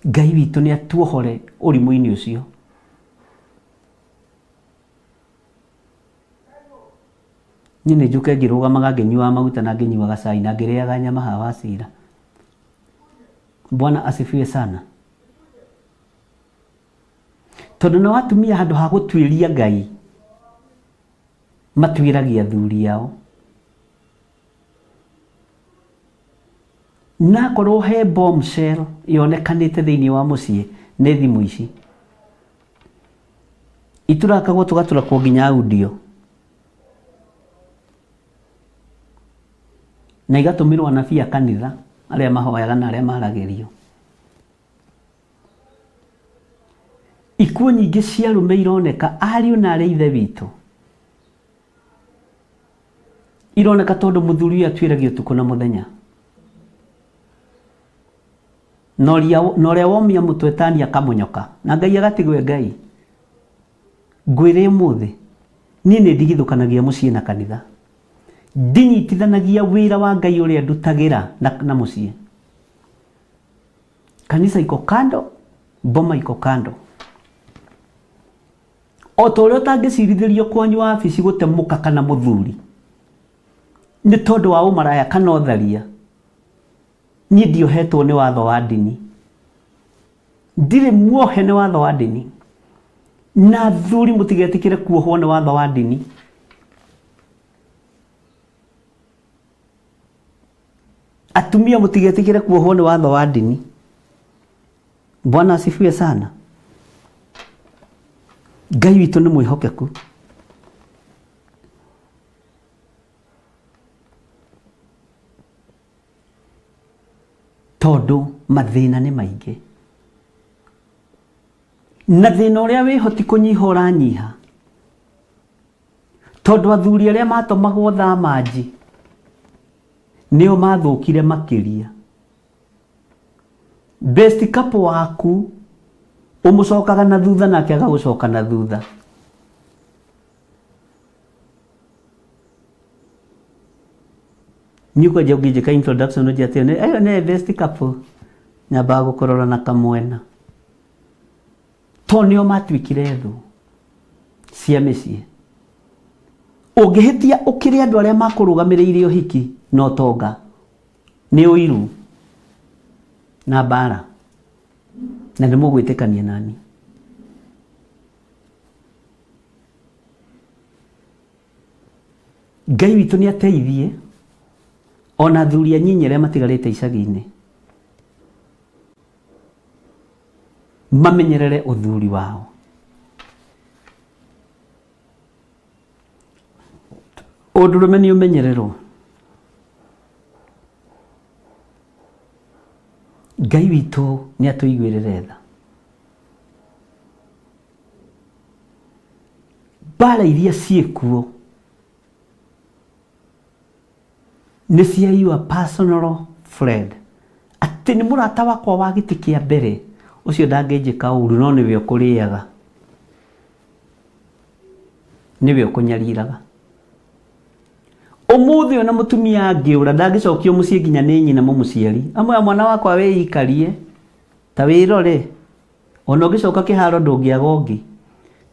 Ngai witũ nĩ atuohore ũrimũ-inĩ ũcio. Niĩ nĩ njũke ngĩrũgamaga ngĩnyuaga maguta na ngĩnyuaga cai na ngĩrĩaga nyama haha Wacira. Bwana asifiwe sana. Tondũ nao atumia handũ ha gũtuĩria Ngai matuĩragia athuri ao. Na akorwo he bombshell yonekanĩte thĩinĩ wa mũciĩ nĩ thimũ ici. Iturakagwo tũgaturakwo nginya audio. Na igatũmĩrwo anabii a kanitha arĩa mahoyaga na arĩa maragĩrio. Ikuũ nyingĩ cia arũme ironeka ariũ na arĩa ithe witũ. Ironeka tondũ mũthuri ũyũ atuĩragia ũtukũ na mũthenya. Na ũrĩa womia mũtwe tani akamonyoka na Ngai agatigwo Ngai. Ngwĩre ũmũthĩ niĩ nĩ ndigithũkanagia mũciĩ na kanitha. Ndinyitithanagia wĩra wa Ngai ũrĩa ndutagĩra na mũciĩ. Kanitha iko kando, boma iko kando. O ta ũrĩa ũtangĩcirithĩrio kwanyu wabici gũte mũka kana mũthuri nĩ tondũ wa ũmaraya kana ũtharia, niĩ ndiohetwo nĩ watho wa ndini. Ndirĩ muohe nĩ watho wa ndini. Na athuri mũtigetĩkĩre kuohwo nĩ watho wa ndini. Atumia mũtigetĩkĩre kuohwo nĩ watho wa ndini. Bwana asifiwe sana. Ngai witũ nĩ mwĩhokeku. Tondũ mathĩna nĩ maingĩ. Na thĩna ũrĩa wĩho ti kũnyiha ũranyiha. Tondũ athuri arĩa matũmagwo thamanji nĩo mathũkire makĩria. Best couple waku ũmũcokaga na thutha nake agagũcoka na thutha. Niĩ kwanja ũngĩnjĩka introduction ũnjĩre atĩ ĩyo nĩ best couple, nyambaga gũkũrora na kamwena. Tondũ nĩo matuĩkire thũ cia mĩciĩ. Ũngĩhĩtia ũkĩrĩ andũ arĩa makũrũgamĩrĩire ũhiki na ũtonga nĩ ũiru na mbara, na nĩ mũgwĩtĩkania nani. Ngai witũ nĩ ateithie ona athuri anyinyi arĩa matigarĩte icagi-inĩ mamenyerere ũthuri wao. Ũndũrũme nĩ ũmenyererwo. Ngai witũ nĩ atũiguĩrĩre tha. Mbara iria ciĩkuo nĩ cia your personal friend. Atĩ nĩ mũrata wakwa wa gĩtĩ kĩa mbere ũcio ndangĩnjĩka ũru no nĩwe ũkũrĩaga, nĩwe ũkũnyariraga. Ũmũthĩ ona mũtumia angĩũra ndangĩcokio mũciĩ nginya nĩ nyina mũmũciari. Amwe mwana wakwa wĩikarie ta wĩrore, ona ũngĩcoka kĩharo ndũngĩaga ũngĩ,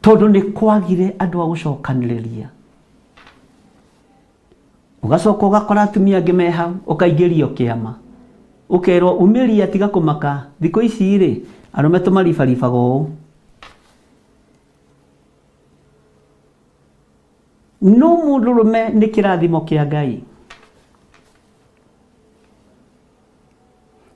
tondũ nĩ kwagire andũ a gũcokanĩrĩria. Ũgacoka ũgakora atumia angĩ me hau, ũkaingĩrio kĩama, ũkerwo umĩria tiga kũmaka, thikũ ici rĩ arũme tũmaribaribaga ũũ. No mũndũrũme nĩ kĩrathimo kĩa Ngai.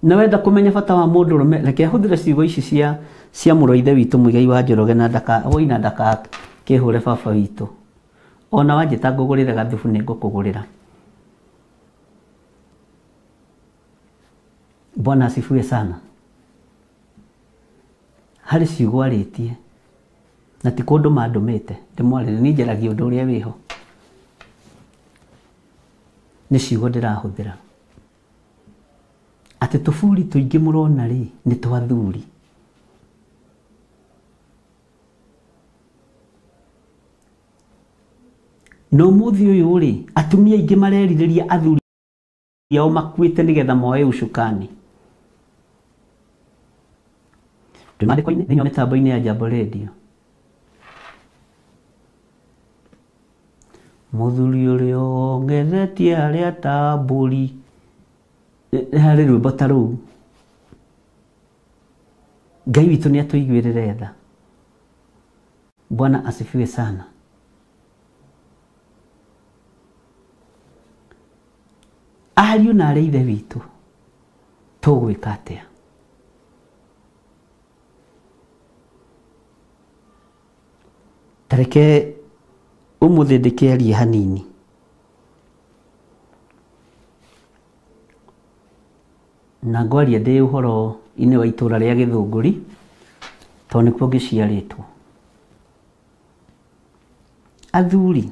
Na wenda kũmenya bata wa mũndũrũme, reke ahũthĩre ciugo ici cia cia mũrũ wa ithe witũ Muigai wa Njoroge na ndaka woina ndakakĩhũre baba witũ. Ona wanjĩta ngũgũrĩre gathubu nĩ ngũkũgũrĩra. Bwana asifiwe sana. Harĩ ciugo arĩtie na ti kũndũ mandũmĩte ndĩmwarĩrie, niĩ njaragia ũndũ ũrĩa wĩho, nĩ ciugo ndĩrahũthĩra. Atĩ tũburi tũingĩ mũrona rĩ nĩ twa athuri. Na ũmũthĩ ũyũ rĩ, atumia aingĩ marerirĩria athuri ao makuĩte nĩgetha moe ucukani. Twĩ maandĩko-inĩ thĩinĩ wa mĩtambo-inĩ ya Jambo Radio. Mũthuri ũrĩa ongeretie arĩa ta mbũri. Nĩ harĩ rwĩmbo ta rũu. Ngai witũ nĩ atũiguĩrĩre tha. Bwana asifiwe sana. Ariũ na arĩa ithe witũ tũgwĩka atĩa? Tareke ũmũthĩ ndĩkĩarie hanini. Na ngwaria ndĩ ũhoro-inĩ wa itũra rĩa Gĩthũngũri tondũ nĩkuo ngĩciarĩtwo. Athuri,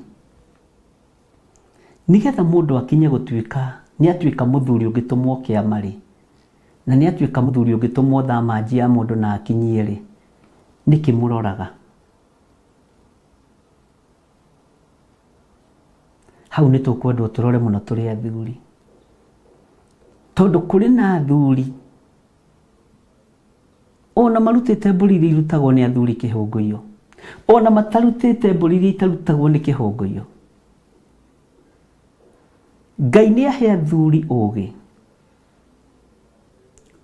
nĩgetha mũndũ akinye gũtuĩka nĩ atuĩka mũthuri ũngĩtũmwo kĩama rĩ, na nĩ atuĩka mũthuri ũngĩtũmwo thamanji ya mũndũ na akinyie rĩ, nĩkĩ mũroraga? Hau nĩ tũkwendwo tũrore mũno tũrĩ athuri, tondũ kũrĩ na athuri ona marutĩte mbũri iria irutagwo nĩ athuri kĩhũngũyo, ona matarutĩte mbũri iria itarutagwo nĩ kĩhũngũyo. Ngai nĩ ahe athuri ũgĩ.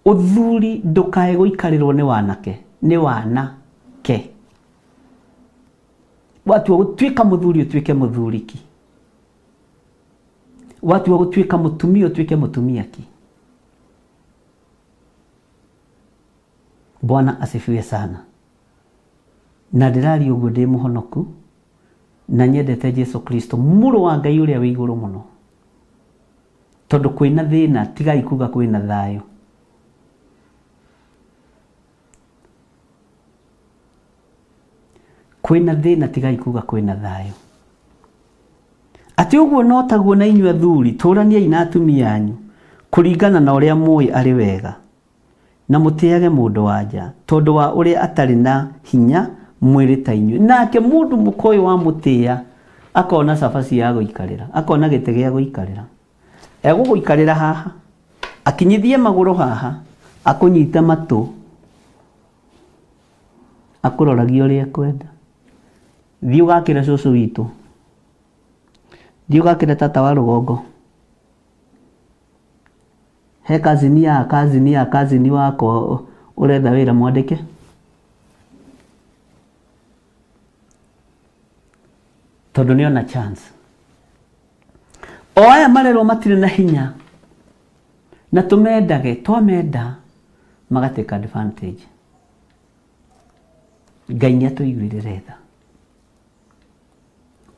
Ũthuri ndũkae gũikarĩrwo nĩ wanake, nĩ wanake. Watua gũtuĩka mũthuri ũtuĩke mũthuri ki. Watua gũtuĩka mũtumia ũtuĩke mũtumia ki. Bwana asifiwe sana. Na ndĩraria ũguo ndĩ mũhonoku na nyendete Jesu Kristo mũrũ wa Ngai ũrĩa wĩ igũrũ mũno. Tondũ kwĩna thĩna tigai kuga kwĩna thayũ. Kwĩna thĩna tigai kuga kwĩna thayũ. Atĩ ũguo no taguo na inyuĩ athuri tũraniai na atumia anyu kũringana na ũrĩa mũĩ arĩ wega, na mũtĩage mũndũ wa nja tondũ wa ũrĩa atarĩ na hinya mwĩrĩ ta inyuĩ. Nake mũndũ mũka ũyũ wamũtĩa akona cabaci ya gũikarĩra, akona gĩtĩ gĩa gũikarĩra. Egũgũikarĩra haha, akinyithie magũrũ haha, akũnyite matũ, akũroragie ũrĩa ekwenda. Thiĩ ũgakĩre cũcũ witũ, thiĩ ũgakĩre tata wa rũgongo, he kazini ya kazini ya kazini wakwa ũretha wĩra mwandĩke. Tondũ nĩona chance. O aya marerwo matirĩ na hinya na tũmendage, twamenda magatake advantage. Ngai nĩ atũiguĩrĩre tha.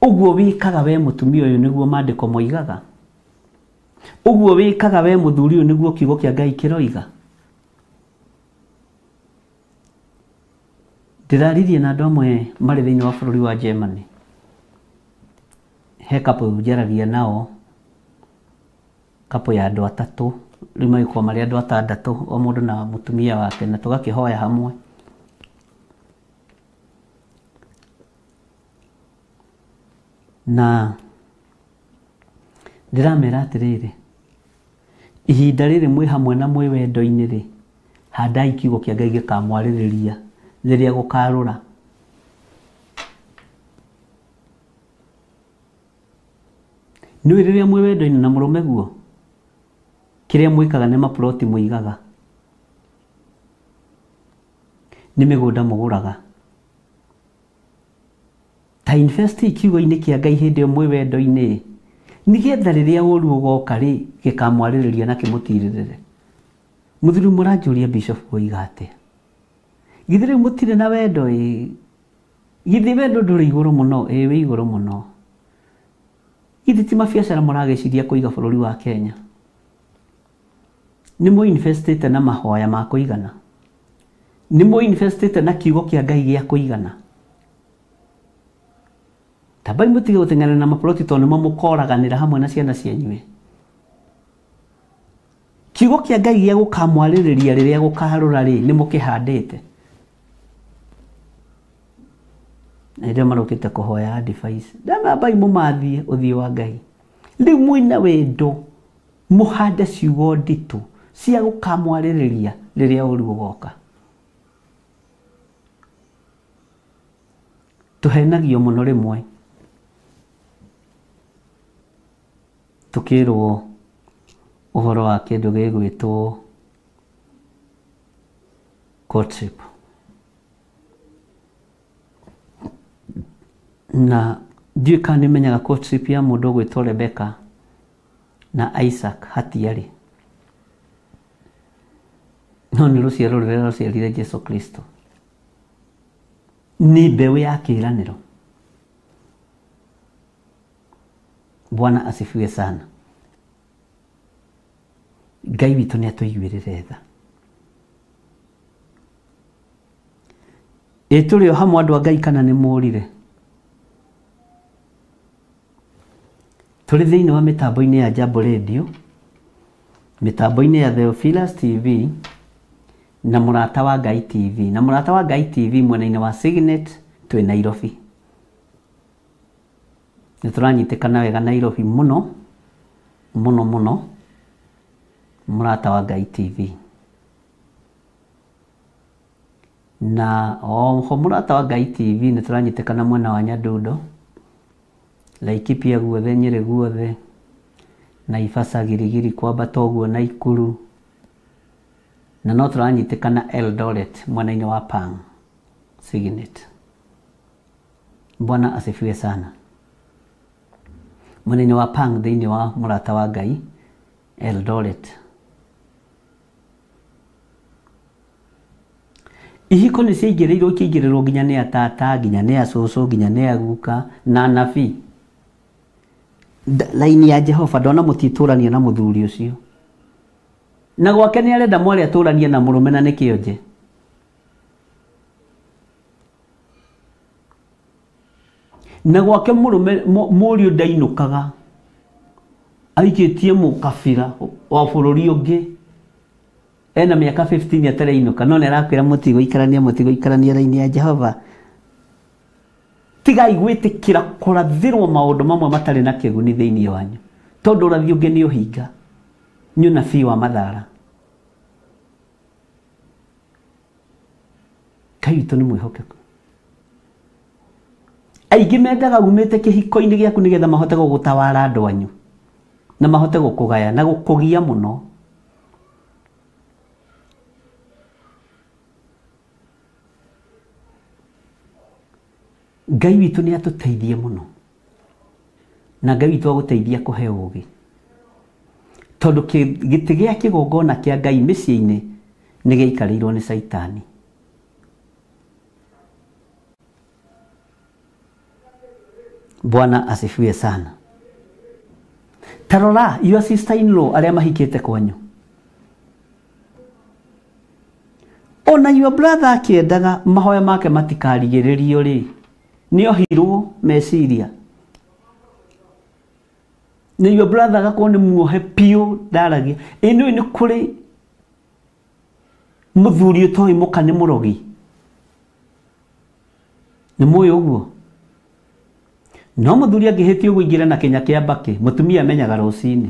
Ũguo wĩkaga we mũtumia ũyũ nĩguo maandĩko moigaga. Ũguo wĩkaga we mũthuri ũyũ nĩguo kiugo kĩa Ngai kĩroiga. Ndĩraririe na andũ amwe marĩ thĩinĩ wa bũrũri wa Germany. He couple njaragia nao, couple ya andũ atatũ, rĩu magĩkorwo marĩ andũ atandatũ, o mũndũ na mũtumia wake, na tũgakĩhoya hamwe. Na ndĩramera atĩrĩrĩ, ihinda rĩrĩ mwĩ hamwe na mwĩ wendo-inĩ rĩ, handai kiugo kĩa Ngai gĩkamwarĩrĩria rĩrĩa gũkarũra. Nĩũĩ rĩrĩa mwĩ wendo-inĩ na mũrũme guo, kĩrĩa mwĩkaga nĩ maploti mũigaga, nĩ mĩgũnda mũgũraga. Ta invest kiugo-inĩ kĩa Ngai hĩndĩ ĩyo mwĩ wendo-inĩ, nĩgetha rĩrĩa ũru ũgoka rĩ, gĩkamwarĩrĩria na kĩmũtirĩrĩre. Mũthuri mũranjũria Bishop oiga atĩa? Githĩ rĩu mũtirĩ na wendo ĩ? Githĩ wendo ndũrĩ igũrũ mũno? Ĩ wĩ igũrũ mũno. Githĩ ti mabiacara mũragĩciria kũiga bũrũri wa Kenya? Nĩ mũ investĩte na mahoya ma kũigana? Nĩ mũ investĩte na kiugo kĩa Ngai gĩa kũigana? Tambai mũtige gũteng'erana na maploti tondũ nĩmo mũkoraganĩra hamwe na ciana cianyu. Kiugo kĩa Ngai gĩa gũkamwarĩrĩria rĩrĩa gũkarũra rĩ, nĩ mũkĩhandĩte. Na rĩrĩa marũkĩte kũhoya advice, ndamambai mũmathiĩ ũthiũ wa Ngai. Rĩu mwĩna wendo, mũhande ciugo nditũ cia gũkamwarĩrĩria rĩrĩa ũru ũgoka. Tũhenagio mũno rĩmwe tukĩrwo ũhoro wa kĩndũ gĩgwĩtwo courtship. Na ndiũĩ kana nĩ menyaga courtship ya mũndũ ũgwĩtwo Rebecca na Isaac hatiarĩ, no nĩ rũciaro rũrĩa rũciarire Jesu Kristo. Nĩ mbeũ ya kĩĩranĩro. Bwana asifiwe sana. Ngai witũ nĩ atũiguĩrĩre tha. Ĩ tũrĩ o hamwe andũ a Ngai kana nĩ mũrire? Tũrĩ thĩinĩ wa mĩtambo-inĩ ya Jambo Radio, mĩtambo-inĩ ya Theophilus TV na Mũrata wa Ngai TV. Na Mũrata wa Ngai TV mwena-inĩ wa Signet twĩ Nairobi. Nĩ tũranyitĩkana wega Nairobi mũno mũno mũno, Mũrata wa Ngai TV. Na oho Mũrata wa Ngai TV nĩ tũranyitĩkana mwena wa Nyadundo, Laikipia guothe, Nyĩrĩ guothe, Naivasha, Girigiri, kwambata ũguo Naikuru. Na no tũranyitĩkana Eldoret mwena-inĩ wa Pang Signet. Bwana asifiwe sana. Mwena-inĩ wa Pang thĩinĩ wa Mũrata wa Ngai Eldoret. Ihiko nĩ ciaingĩrĩirwo ikĩingĩrĩrwo nginya nĩ atata, nginya nĩ acũcũ, nginya nĩ aguka na anabii. Laini ya Jehova ndona mũtitũrania na mũthuri ũcio. Na gwake nĩ arenda mwarĩ atũranie na mũrũme na nĩ kĩonje. Na gwake mũrũme mũriũ ndainũkaga, aikĩtie mũkabira wa bũrũri ũngĩ, ena mĩaka 15 atareinũka, no nĩ arakwĩra mũtigũikarania, mũtigũikarania raini ya Jehova. Tigai gwĩtĩkĩra kũrathĩrwo maũndũ mamwe matarĩ na kĩguni thĩinĩ wanyu, tondũ ũrathi ũngĩ nĩ ũhinga, nĩ ũnabii wa mathara. Ngai witũ nĩ mwĩhokeku. Aingĩ mendaga umĩte kĩhiko-inĩ gĩaku nĩgetha mahote gũgũtawara andũ anyu, na mahote gũkũgaya na gũkũgia mũno. Ngai witũ nĩ atũteithie mũno, na Ngai witũ agũteithia kũhe ũũgĩ, tondũ gĩtĩ gĩa kĩgongona kĩa Ngai mĩciĩ-inĩ nĩ gĩaikarĩirwo nĩ Caitani. Bwana asifiwe sana. Tarora your sister in law arĩa mahikĩte kwanyu, ona your brother akĩendaga mahoya make matikarigĩrĩrio rĩ, nĩ ohirwo meciria. Nĩ your brother agakorwo nĩ muohe piũ ndaragia. Ĩ nĩũĩ nĩ kũrĩ mũthuri ũtoĩ mũka nĩ mũrogi? Nĩ mũĩ ũguo? No mũthuri angĩhĩtia ũguo aingĩre na kĩnya kĩa mbakĩ, mũtumia amenyaga rũcinĩ.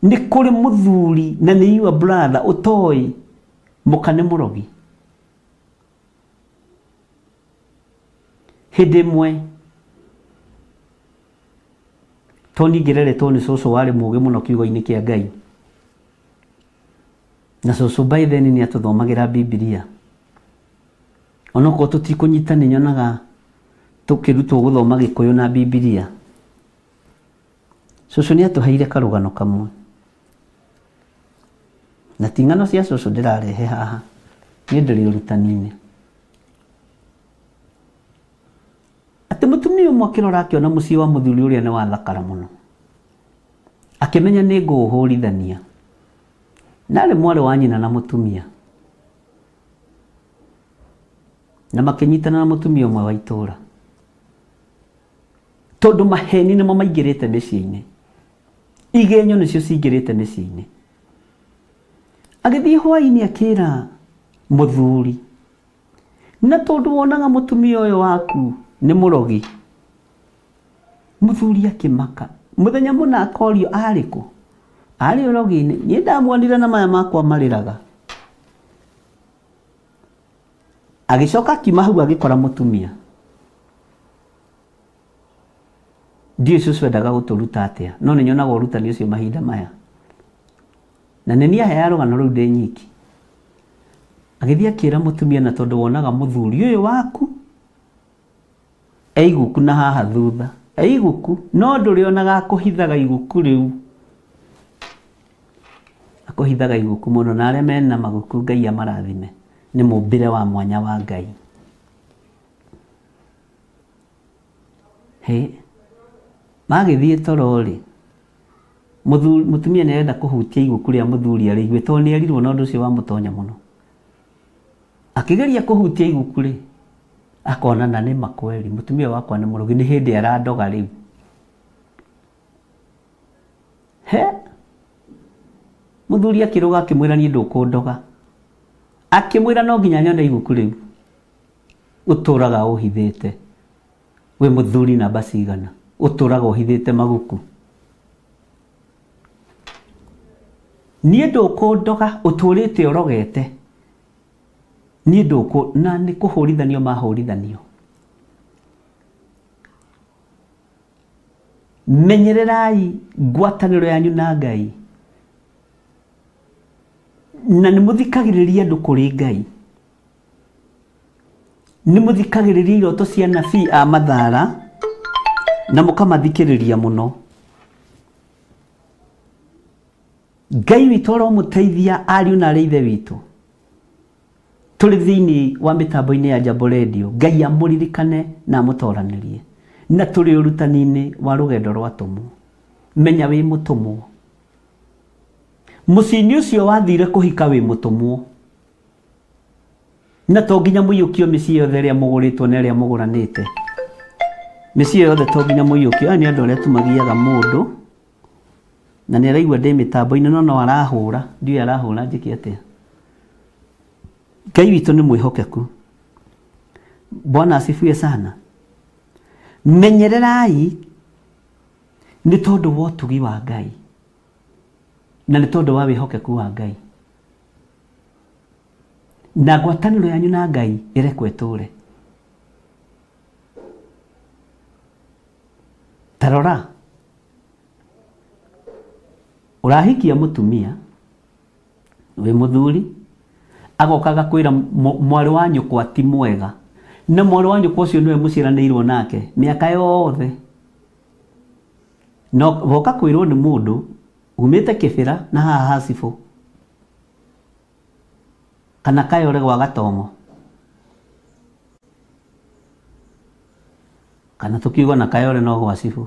Nĩ kũrĩ mũthuri na nĩ your brother ũtoĩ mũka nĩ mũrogi. Hĩndĩ ĩmwe tondũ ningĩreretwo nĩ cũcũ warĩ mũũgĩ mũno kiugo-inĩ kĩa Ngai, na cũcũ by then nĩ atũthomagĩra Bibilia. Onokorwo tũtikũnyita nĩ nyonaga tũkĩrutwo gũthoma Gĩkũyũ na Bibilia. Cũcũ nĩ atũheire karũgano kamwe, Na ti ng'ano cia cũcũ ndĩrarehe haha, niĩ ndĩrĩ ũrutani-inĩ. Atĩ mũtumia ũmwe akĩrora akĩona mũciĩ wa mũthuri ũrĩa nĩ wathakara mũno, akĩmenya nĩ ngũũhũrithania. Na arĩ mwarĩ wa nyina na mũtumia, na makĩnyitana na mũtumia ũmwe wa itũũra, tondũ maheni nĩmo maingĩrĩte mĩciĩ-inĩ, igenyo nĩcio cingĩrĩte mĩciĩ-inĩ. Agĩthiĩ hwaĩ-inĩ akĩra mũthuri, na tondũ wonaga mũtumia ũyũ waku nĩ mũrogi. Mũthuri akĩmaka. Mũthenya mũna akorio arĩ kũ? Arĩ ũrogi-inĩ. Niĩ ndamuonire na maya makwa marĩraga. Agĩcoka akiuma hau agĩkora mũtumia. Ndiũĩ cũcũ endaga gũtũruta atĩa, no nĩ nyonaga ũrutani ũcio mahinda maya. Na nĩ niĩ aheaga rũgano rũu ndĩ nyiki. Agĩthiĩ akĩra mũtumia, na tondũ wonaga mũthuri ũyũ waku eiguku na haha thutha, eiguku, no ndũrĩonaga akũhithaga iguku rĩu. Akũhithaga iguku mũno, na arĩa mena maguku Ngai amarathime, nĩ mũmbĩre wa mwanya wa Ngai. Hĩ, magĩthiĩ toro rĩ, mũtumia nĩ arenda kũhutia iguku rĩa mũthuri arĩigue, tondũ nĩ erirwo na ũndũ ũcio wamũtonya mũno. Akĩgeria kũhutia iguku rĩ, akona na nĩ makweri, mũtumia wakwa nĩ mũrogi, nĩ hĩndĩ arandoga rĩu. He, mũthuri akĩrũga akĩmwĩra niĩ ndũkũndoga. Akĩmwĩra no nginya nyone iguku rĩu ũtũraga ũhithĩte. Wĩ mũthuri namba cigana ũtũraga ũhithĩte maguku. Niĩ ndũkũndoga, ũtũrĩte ũrogete. Niĩ ndũkũ, na nĩ kũhũrithanio mahũrithanio. Menyererai ngwatanĩro yanyu na Ngai, na nĩ mũthikagĩrĩria andũ kũrĩ Ngai, nĩ mũthikagĩrĩria iroto cia nabii a mathara na mũkamathikĩrĩria mũno. Ngai witũ aromũteithia ariũ na arĩ ithe witũ tũrĩ thĩinĩ wa mĩtambo-inĩ ya Jambo Radio. Ngai amũririkane na amũtoranĩrie, na tũrĩ ũrutani-inĩ wa rũgendo rwa atũmwo. Menya wĩ mũtũmwo. Mũciĩ-inĩ ũcio wathire kũhika wĩ mũtũmwo, na to nginya mũiyũkio mĩciĩ yothe ĩrĩa mũgũrĩtwo na ĩrĩa mũgũranĩte. Mĩciĩ yothe to nginya mũiyũkio. Aya nĩ andũ arĩa tũmagiaga mũndũ na nĩ araigua ndĩ mĩtambo-inĩ, no no arahũra, ndiũĩ arahũra njĩke atĩa. Ngai witũ nĩ mwĩhokeku. Bwana asifiwe sana. Menyererai nĩ tondũ wa ũtugi wa Ngai na nĩ tondũ wa wĩhokeku wa Ngai, na ngwatanĩro yanyu na Ngai ĩrekwo ĩtũre. Ta rora, ũrahikia mũtumia wĩ mũthuri, agoka agakwĩra mwarĩ wa nyũkwa ti mwega, na mwarĩ wa nyũkwa ũcio nĩwe mũciaranĩirwo nake mĩaka yothe. No woka kwĩrwo nĩ mũndũ umĩte Kĩbĩra na haha Hacibũ kana Kayore gwa Gatongo, kana tũkiuga na Kayore no gwa Cibũ.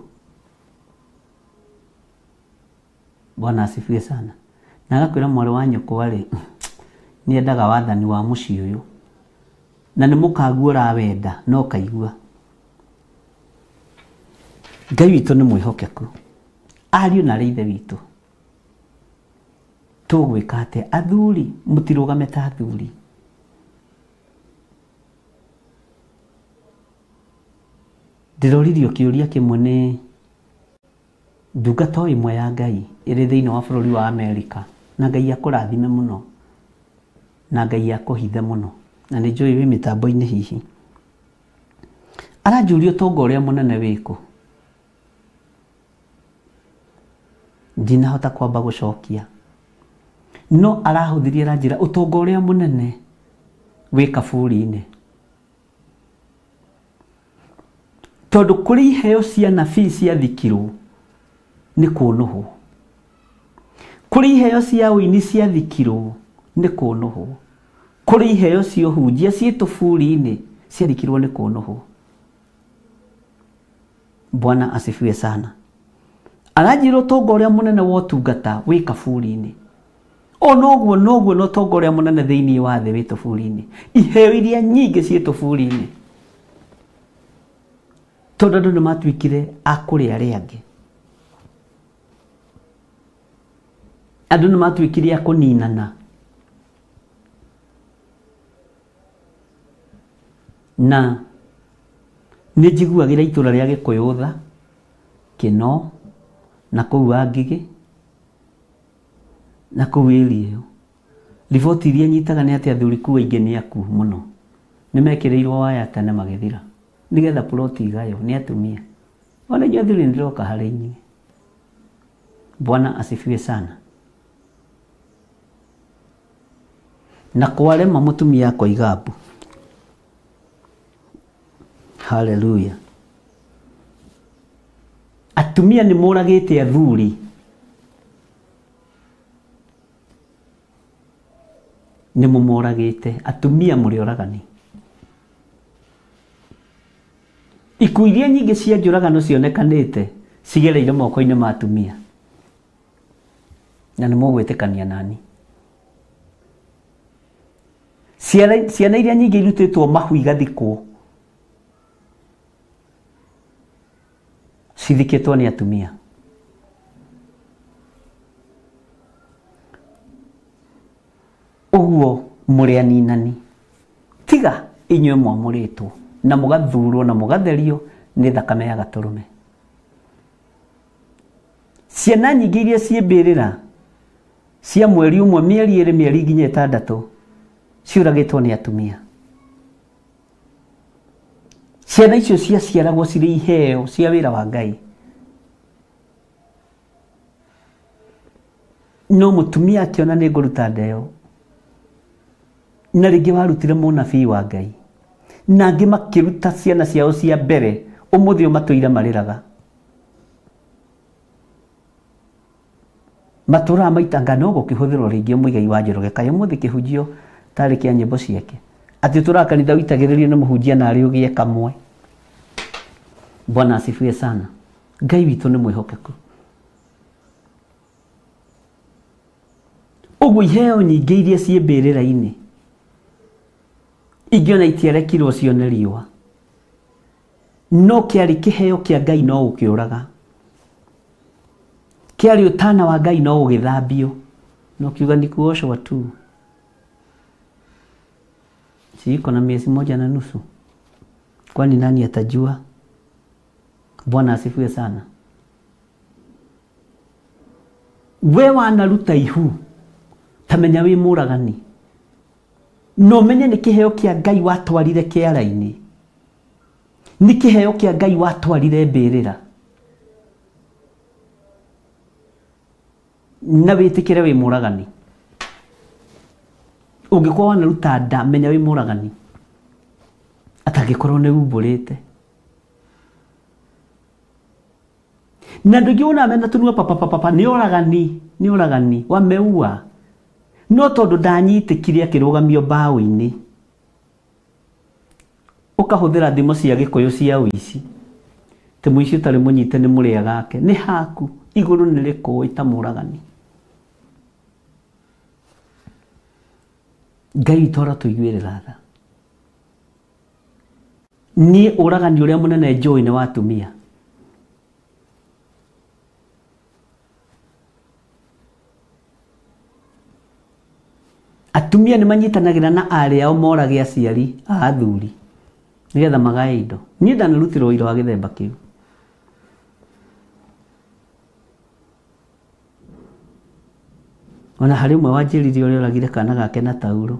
Bwana asifiwe sana. Na agakwĩra mwarĩ wa nyũkwa rĩ, nĩendaga wathani wa mũciĩ ũyũ, na nĩ mũkaguo ũrawenda no kaigua. Ngai witũ nĩ mwĩhokeku, ariũ na arĩ ithe witũ. Tũgwĩka atĩa? Athuri mũtirũgame ta athuri. Ndĩroririo kĩũria kĩmwe nĩ ndungata o ĩmwe ya Ngai ĩrĩ thĩinĩ wa bũrũri wa Amerika, na Ngai akũrathime mũno, na Ngai akũhithe mũno, na nĩ njũĩ wĩ mĩtambo-inĩ hihi. Aranjũria ũtonga ũrĩa mũnene wĩkũ. Ndinahota kwamba gũcokia, no arahũthirie aranjĩra ũtonga ũrĩa mũnene wĩ kaburi-inĩ, tondũ kũrĩ iheo cia nabii ciathikirwo nĩ kũnũhwo, Kũrĩ iheo cia ũini ciathikirwo nĩ kũnũhwo. Kũrĩ iheo cia ũhunjia ciĩ tũburi-inĩ ciathikirwo nĩ kũnũhwo. Bwana asifiwe sana. Aranjĩra ũtonga ũrĩa mũnene wa ũtungata wĩ kaburi-inĩ. O noguo noguo na ũtonga ũrĩa mũnene thĩinĩ wa thĩ wĩ tũburi-inĩ. Iheo iria nyingĩ ciĩ tũburi-inĩ. Tondũ andũ nĩ matuĩkire a kũrĩa arĩa angĩ. Andũ nĩ matuĩkire a kũninana. Na nĩ njiguagĩra itũra rĩa Gĩkũyũ tha, Kĩno, na kũu Wangigĩ, na kũu area ĩyo. Riboti iria nyitaga nĩ atĩ athuri kũu aingĩ nĩ akuũ mũno. Nĩ mekĩrĩirwo waya tene magĩthira. Nĩgetha ploti igaywo nĩ atumia. Ona inyuĩ athuri nĩndĩroka harĩ inyuĩ. Bwana asifiwe sana. Na kwarema mũtumia akoiga mbu. Hallelujah. Atumia nĩ moragĩte athuri. Nĩ mũmoragĩte. Atumia mũrĩ oragani. Ikuũ iria nyingĩ cia njũragano cionekanĩte cigereire moko-inĩ ma atumia. Na nĩ mũgwĩtĩkania nani. Ciana iria nyingĩ irutĩtwo mahu igathikwo cithikĩtwo nĩ atumia. Ũguo mũrĩ aninani. Tiga inyuĩ mwamũrĩtwo na mũgathurwo na mũgatherio nĩ thakame ya gatũrũme. Ciana nyingĩ iria ciĩ mbĩrĩra cia mweri ũmwe, mĩeri ĩrĩ, mĩeri nginya ĩtandatũ ciũragĩtwo nĩ atumia. Ciana icio ciaciaragwo cirĩ iheo cia wĩra wa Ngai. No mũtumia akĩona nĩ ngũruta nda ĩyo, na rĩngĩ warutire mũnabii wa Ngai, na angĩ makĩruta ciana ciao cia mbere, ũmũthĩ ũyũ matũire marĩraga. Matũraga maitanga no gũkĩhũthĩrwo rĩngĩ Mũigai wa Njoroge, kaĩ ũmũthĩ kĩhunjio tarĩ kĩa nyĩmbo ciake. Atĩ ũtũraga kanitha ũitagĩrĩrio nĩ mũhunjia na arĩ ũgĩe kamwe. Bwana asifiwe sana. Ngai witũ nĩ mwĩhokeku. Ũguo iheo nyingĩ iria ciĩ mbĩrĩra-inĩ ingĩ ona itiarekirwo cione riũa, no kĩarĩ kĩheo kĩa Ngai no ũkĩũraga. Kĩarĩ ũtana wa Ngai no ũgĩthambio. No kiuga ni kuoshwa tu. Si iko na miezi moja na nusu. Kwani nani atajua? Bwana asifiwe sana. We wanaruta ihu tamenya wĩ mũragani. No menye nĩ kĩheo kĩa Ngai watwarire kĩara-inĩ. Nĩ kĩheo kĩa Ngai watwarire mbĩrĩra. Na wĩtĩkĩre wĩ mũragani. Ũngĩkorwo wanaruta nda menya wĩ mũragani. Atangĩkorwo nĩ umbũrĩte. Na andũ aingĩ wonaga mena tũnua papapapa nĩ oragani, nĩ oragani, wameua. No tondũ ndanyitĩkire akĩrũgamio mbaũ-inĩ. Ũkahũthĩra thimo cia Gĩkũyũ cia ũici. Atĩ mũici ũtarĩ mũnyite nĩ mũrĩa gake. Nĩ haku igũrũ nĩ rĩkũĩ ta mũragani. Ngai witũ aratũiguĩrĩra tha. Niĩ ũragani ũrĩa mũnene njũĩ nĩ wa atumia. Atumia nĩ manyitanagĩra na arĩ ao morage aciari a athuri nĩgetha magae indo. Niĩ ndanarutĩrwo ũira wa gĩthemba kĩu. Ona harĩ ũmwe wanjĩrire ũrĩa oragire kana gake na tauro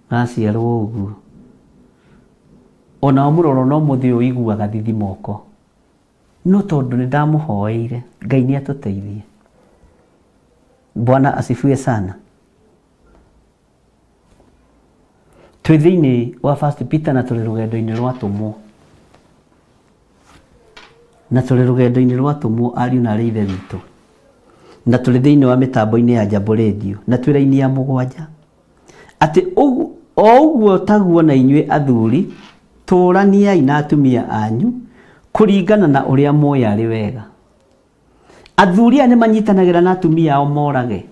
gaciarwo ũguo. Ona wamũrora no mũthĩ ũiguaga thithi moko. No tondũ nĩ ndamũhoeire, Ngai nĩ atũteithie. Bwana asifiwe sana. Twĩ thĩinĩ wa First Peter na tũrĩ rũgendo-inĩ rwa atũmwo. Na tũrĩ rũgendo-inĩ rwa atũmwo ariũ na arĩ ithe witũ. Na tũrĩ thĩinĩ wa mĩtambo-inĩ ya Jambo Radio na twĩ raini ya 7 atĩ o ũguo taguo na inyuĩ athuri tũraniai na atumia anyu kũringana na ũrĩa mũĩ arĩ wega. Athuri aya nĩ manyitanagĩra na atumia ao morage.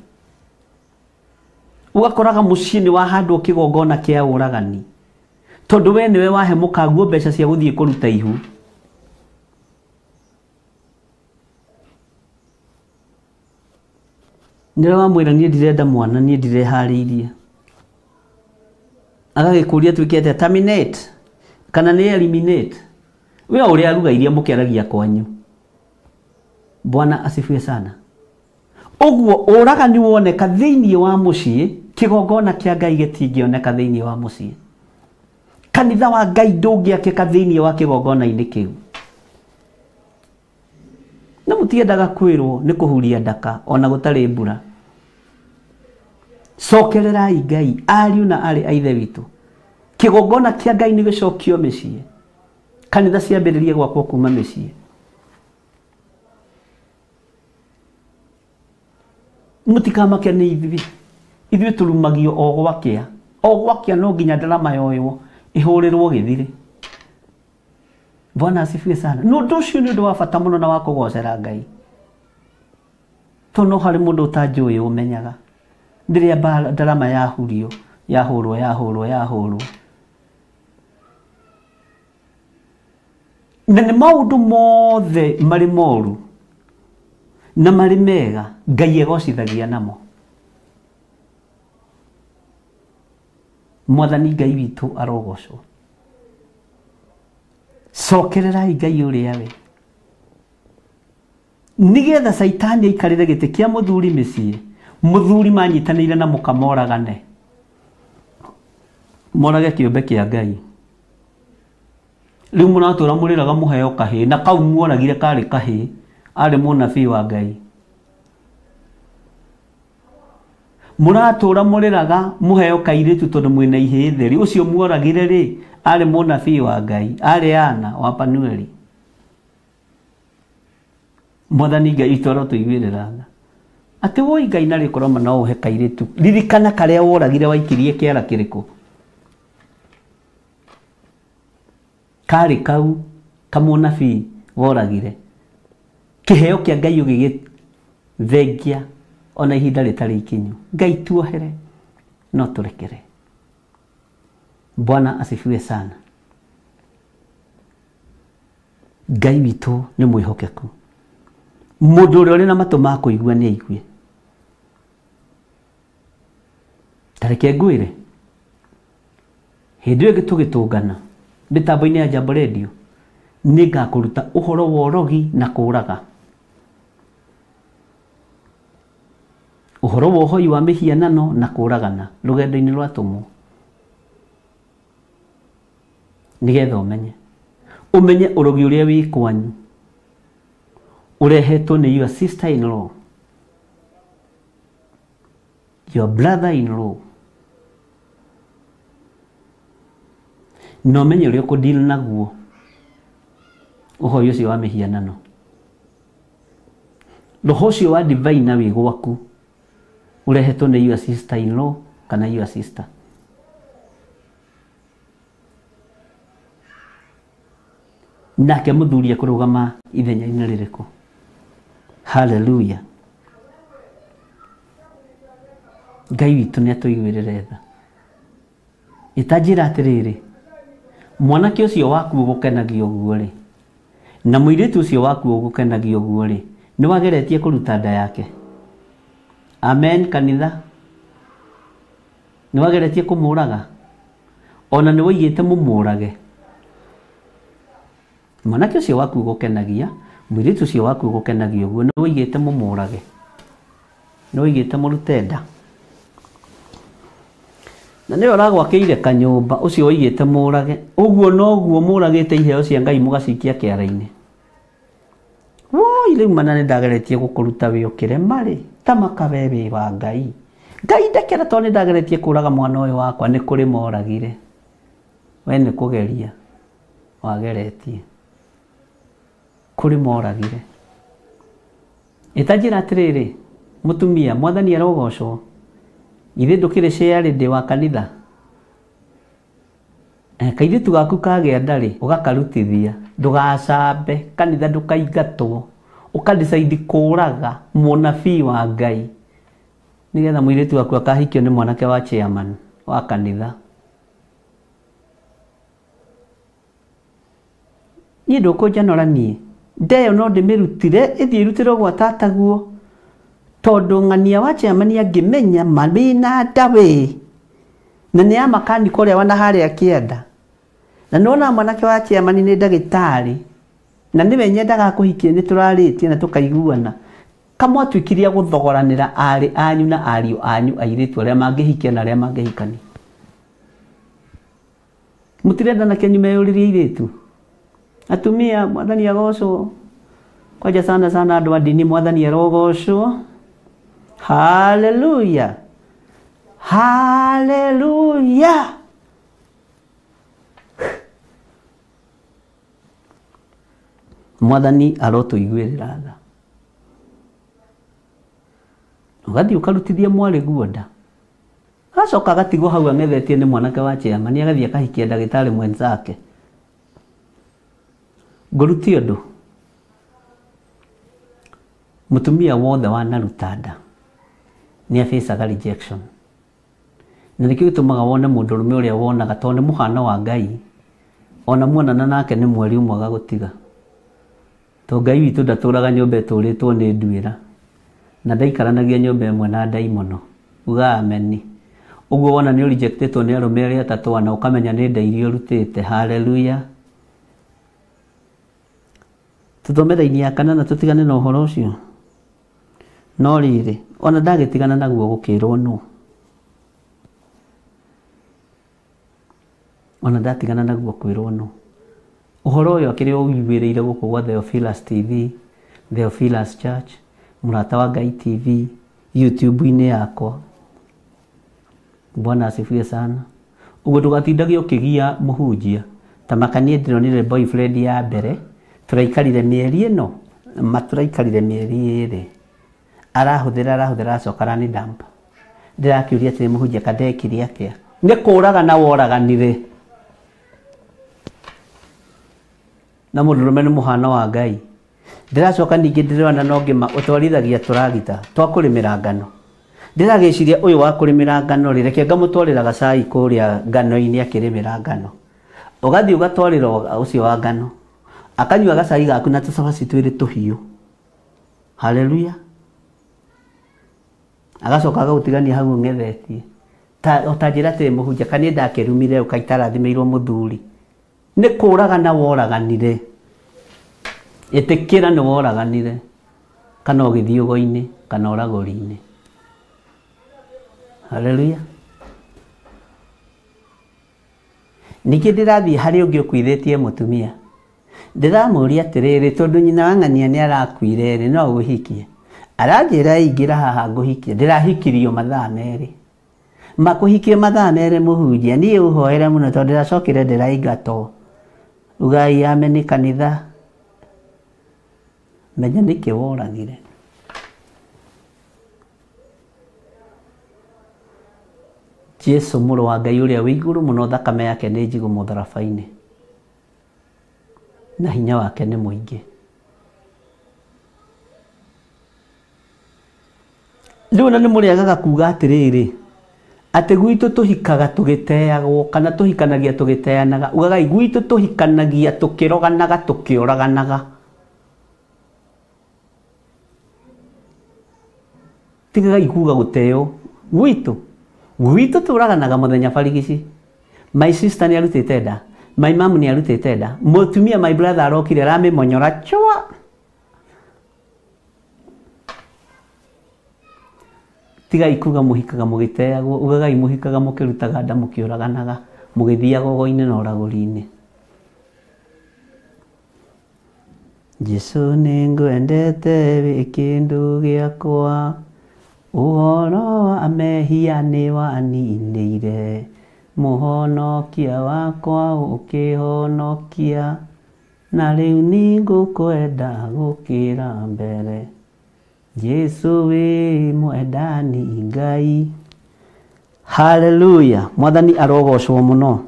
Ũgakoraga mũciĩ nĩ wahandwo kĩgongona kĩa ũragani tondũ we nĩwe wahe mũkaguo mbeca cia gũthiĩ kũruta ihu. Nĩwe wamwĩra niĩ ndirenda mwana, niĩ ndireharĩirie. Agagĩkũria tuĩke atĩa, terminate kana nĩ eliminate. We ũrĩa aruga iria mũkĩaragia kwanyu. Bwana asifiwe sana. Ũguo ũragani woneka thĩinĩ wa mũciĩ, kĩgongona kĩa Ngai gĩtingĩoneka thĩinĩ wa mũciĩ. Kanitha wa Ngai ndũngĩakĩka thĩinĩ wa kĩgongona-inĩ kĩu. Na mũtiendaga kwĩrwo nĩ kũhuria ndaka ona gũtarĩ mbura. Cokererai Ngai ariũ na arĩ a ithe witũ. Kĩgongona kĩa Ngai nĩ gĩcokio mĩciĩ. Kanitha ciambĩrĩrie gwakwo kuma mĩciĩ. Mũtikamake nĩ ithuĩ. Ithuĩ tũrumagio o gwakĩa. O gwakĩa no nginya ndarama yoywo ĩhũrĩrwo gĩthire. Bwana asifiwe sana. No ũndũ ũcio nĩ ũndũ wa bata mũno na wa kũgocera Ngai. Tondũ no harĩ mũndũ ũtanjũĩ ũmenyaga. Rĩrĩa ndarama yahurio, yahũrwo, yahũrwo, yahũrwo. Na nĩ maũndũ mothe marĩ moru na marĩ mega Ngai egocithagia namo. Mwathani Ngai witũ arogocwo. Cokererai Ngai ũrĩa we, nĩgetha Caitani aikarĩre gĩtĩ kĩa mũthuri mĩciĩ. Mũthuri manyitanĩire na mũkamoragane, morage kĩũmbe kĩa Ngai. Rĩu mũratũra mũrĩraga mũheo kahĩĩ, na kau muoragire karĩ kahĩĩ, arĩ mũnabii wa Ngai. Mũratũra mũrĩraga mũheo kairĩtu tondũ mwĩna ihĩĩ theri, ũcio muoragire rĩ arĩ mũnabii wa Ngai, arĩ Ana wa Panueli. Mwathani Ngai witũ arotũiguĩrĩra tha. Atĩ woi Ngai na rĩkorwo no ũhe kairĩtu. Ririkana karĩa woragire waikirie kĩara kĩrĩkũ. Karĩ kau kamũnabii woragire. Kĩheo kĩa Ngai ũgĩgĩthengia ona ihinda rĩtarĩ ikinyu. Ngai tuohere no tũrekere. Bwana asifiwe sana. Ngai witũ nĩ mwĩhokeku. Mũndũ ũrĩa ũrĩ na matũ ma kũigua nĩ aigue. Ta reke ngwĩre, hĩndĩ ĩyo ĩngĩ tũgĩtũngana mĩtambo-inĩ ya Jambo Radio, nĩngakũruta ũhoro wa ũrogi na kũraga, ũhoro wa ũhoi wa mĩhianano na kũragana rũgendo-inĩ rwa atũmwo, nĩgetha ũmenye ũmenye ũrogi ũrĩa wĩ kwanyu ũrehetwo nĩ your sister in law, your brother in law, na ũmenye ũrĩa ũkũdeal naguo ũhoi ũcio wa mĩhianano. Roho ũcio wa divine wĩ gwaku ũrehetwo nĩ your sister in law kana your sister. Nake mũthuri ekũrũgama ithenya-inĩ rĩrĩkũ? Hallelujah. Ngai witũ nĩ atũiguĩrĩre tha. Ĩtanjĩra atĩrĩrĩ, mwanake ũcio waku ũgũkenagia ũguo rĩ, na mũirĩtu ũcio waku ũgũkenagia ũguo rĩ, nĩ wageretie kũruta nda yake? Amen kanitha. Nĩ wageretie kũmũraga? Ona nĩ woigĩte mũmũrage. Mwanake ũcio waku ũgũkenagia, mũirĩtu ũcio waku ũgũkenagia ũguo, nĩ woigĩte mũmũrage. Nĩ woigĩte mũrute nda. Na nĩwe ũragwakĩire kanyũmba ũcio woigĩte mũrage. Ũguo noguo mũragĩte iheo cia Ngai mũgacikia kĩara-inĩ. Woi rĩu mana nĩ ndageretie gũkũruta wĩ ũkĩrema rĩ, ta makabe wĩ wa Ngai. Ngai ndekera tondũ nĩ ndageretie kũraga mwana ũyũ wakwa, nĩ kũrĩ moragire. We nĩ kũgeria wageretie. Kũrĩ moragire. Ĩtanjĩra atĩrĩrĩ, Mutumia mwathani arogocwo. Ithe ndukire share ndi wa kanitha. Kairitu gaku kagĩa ndarĩ ũgakarutithia ndũgacambe kanitha ndũkaingatwo ũkadicaidi kũraga mũnabii wa Ngai nĩgetha mũirĩtu waku akahikio nĩ mwanake wa chairman wa kanitha. Niĩ ndũkũnjanora niĩ ndeyo no ndĩmĩrutire ĩthiĩ ĩrutĩrwo gwa tataguo tondũ ng'ania wa chairman angĩmenya mawĩna nda we na nĩ ya makanika ũrĩa wana harĩa kĩanda na nĩwona mwanake wa chairman nĩ ndagĩtarĩ na nĩwe nyendaga kũhikia nĩ tũrarĩtie na tũkaiguana kamwatuĩkirie gũthogoranĩra arĩ anyu na ariũ anyu airĩtu arĩa mangĩhikia na arĩa mangĩhikania. Mũtirenda na kĩanyu meyũrĩrie airĩtu atumia mwathani agocwo kwanja sana sana andũ a ndini mwathani arogocwo. Haleluya, haleluya. Mwathani arotũiguĩrĩra tha. Ũgathiĩ ũkarutithia mwarĩ guo nda agacoka agatigwo hau ang'ethetie nĩ mwanake wa chairman agathiĩ akahikia ndagĩtarĩ mwenzake. Ngũrutie ũndũ mũtumia wothe wanaruta nda nĩ afacaga rejection na nĩkĩo gĩtũmaga wone mũndũrũme ũrĩa wonaga tondũ nĩ mũhano wa Ngai ona muonana nake nĩ mweri ũmwe agagũtiga tondũ Ngai witũ ndatũraga nyũmba ĩtũrĩtwo nĩ nduĩra na ndaikaranagia nyũmba ĩmwe na ndaimono. Uga ameni. Ũguo wona nĩ ũrejectĩtwo nĩ arũme arĩa atatũ ana ũkamenya nĩ nda iria ũrutĩte. Haleluya. Tũthome raini ya kanana tũtigane na ũhoro ũcio. No rĩrĩ ona ndagĩtigana naguo gũkĩrwo nũ ona ndatigana naguo kwĩrwo nũ. Ũhoro ũyũ akĩrĩ ũiguĩrĩire gũkũ gwa Theophilus TV, Theophilus Church, Mũrata wa Ngai TV, YouTube-inĩ yakwa. Bwana asifiwe sana. Ũguo ndũgatindage ũkĩgia mũhunjia ta makanie ndĩronire boyfriend ya mbere tũraikarire mĩeri ĩno matũraikarire mĩeri ĩrĩ arahũthĩra acoka arani dump. Ndĩrakĩũria atĩrĩ mũhunjia kandekire atĩa? Nĩ kũraga na woraganire na mũndũrũme nĩ mũhano wa Ngai. Ndĩracoka ningĩ ndĩrona no ngĩma ũtwarithagia tũragita twa kũrĩmĩra ngano. Ndĩragĩciria ũyũ wa kũrĩmĩra ngano rĩ reke ngamũtwarĩra gacai kũrĩa ngano-inĩ akĩrĩmĩra ngano. Ũgathiĩ ũgatwarĩra ũcio wa ngano akanyua gacai gaku na tũcabaci twĩrĩ tũhiũ. Haleluya. Agacoka agagũtigania hau ũng'ethetie ta ũtanjĩra atĩrĩ mũhunjia kana ndakĩrumire ũkaitarathimĩirwo mũthuri. Nĩ kũraga na woraganire. Ĩtĩkĩra nĩ woraganire kana ũgĩthiĩ ũgo-inĩ kana ũragũri-inĩ. Haleluya. Ningĩ ndĩrathiĩ harĩ ũngĩ ũkuithĩtie mũtumia. Ndĩramũria atĩrĩrĩ tondũ nyina wa ng'ania nĩ arakuire rĩ no ũhikie. Aranjĩra ingĩra haha ngũhikie. Ndĩrahikirio mathaa merĩ. Makũhikie mathaa merĩ mũhunjia niĩ ũhoere mũno tondũ ndĩracokire ndĩraingatwo. Ugai ameni kanitha. Menya nĩkĩ woragire. Jesu mũrũ wa Ngai ũrĩa wĩ igũrũ mũno thakame yake nĩ njigũ mũtharaba-inĩ na hinya wake nĩ mũingĩ. Rĩu ona nĩ mũrĩagaga kuga atĩrĩrĩ atĩ gwitũ tũhikaga tũgĩteagwo kana tũhikanagia tũgĩteanaga. Ugagai gwitũ tũhikanagia tũkĩroganaga tũkĩũraganaga. Tigagai kuga gũteo gwitũ gwitũ tũraganaga mũthenya barigici. My sister nĩ arutĩte nda, my mom nĩ arutĩte nda, mũtumia my brother arokire aramĩmonyora chwa. Tigai kuga mũhikaga mũgĩteagwo, ugagai mũhikaga mũkĩrutaga nda mũkĩũraganaga mũgĩthiaga ũgo-inĩ na ũragũri-inĩ. Jesu nĩngwendete wĩ kĩndũ gĩakwa ũhoro wa mehia nĩ waninĩire mũhonokia wakwa ũkĩhonokia na rĩu nĩngũkwenda gũkĩra mbere. Jesu wĩ mwendani Ngai. Haleluya. Mwathani arogocwo mũno.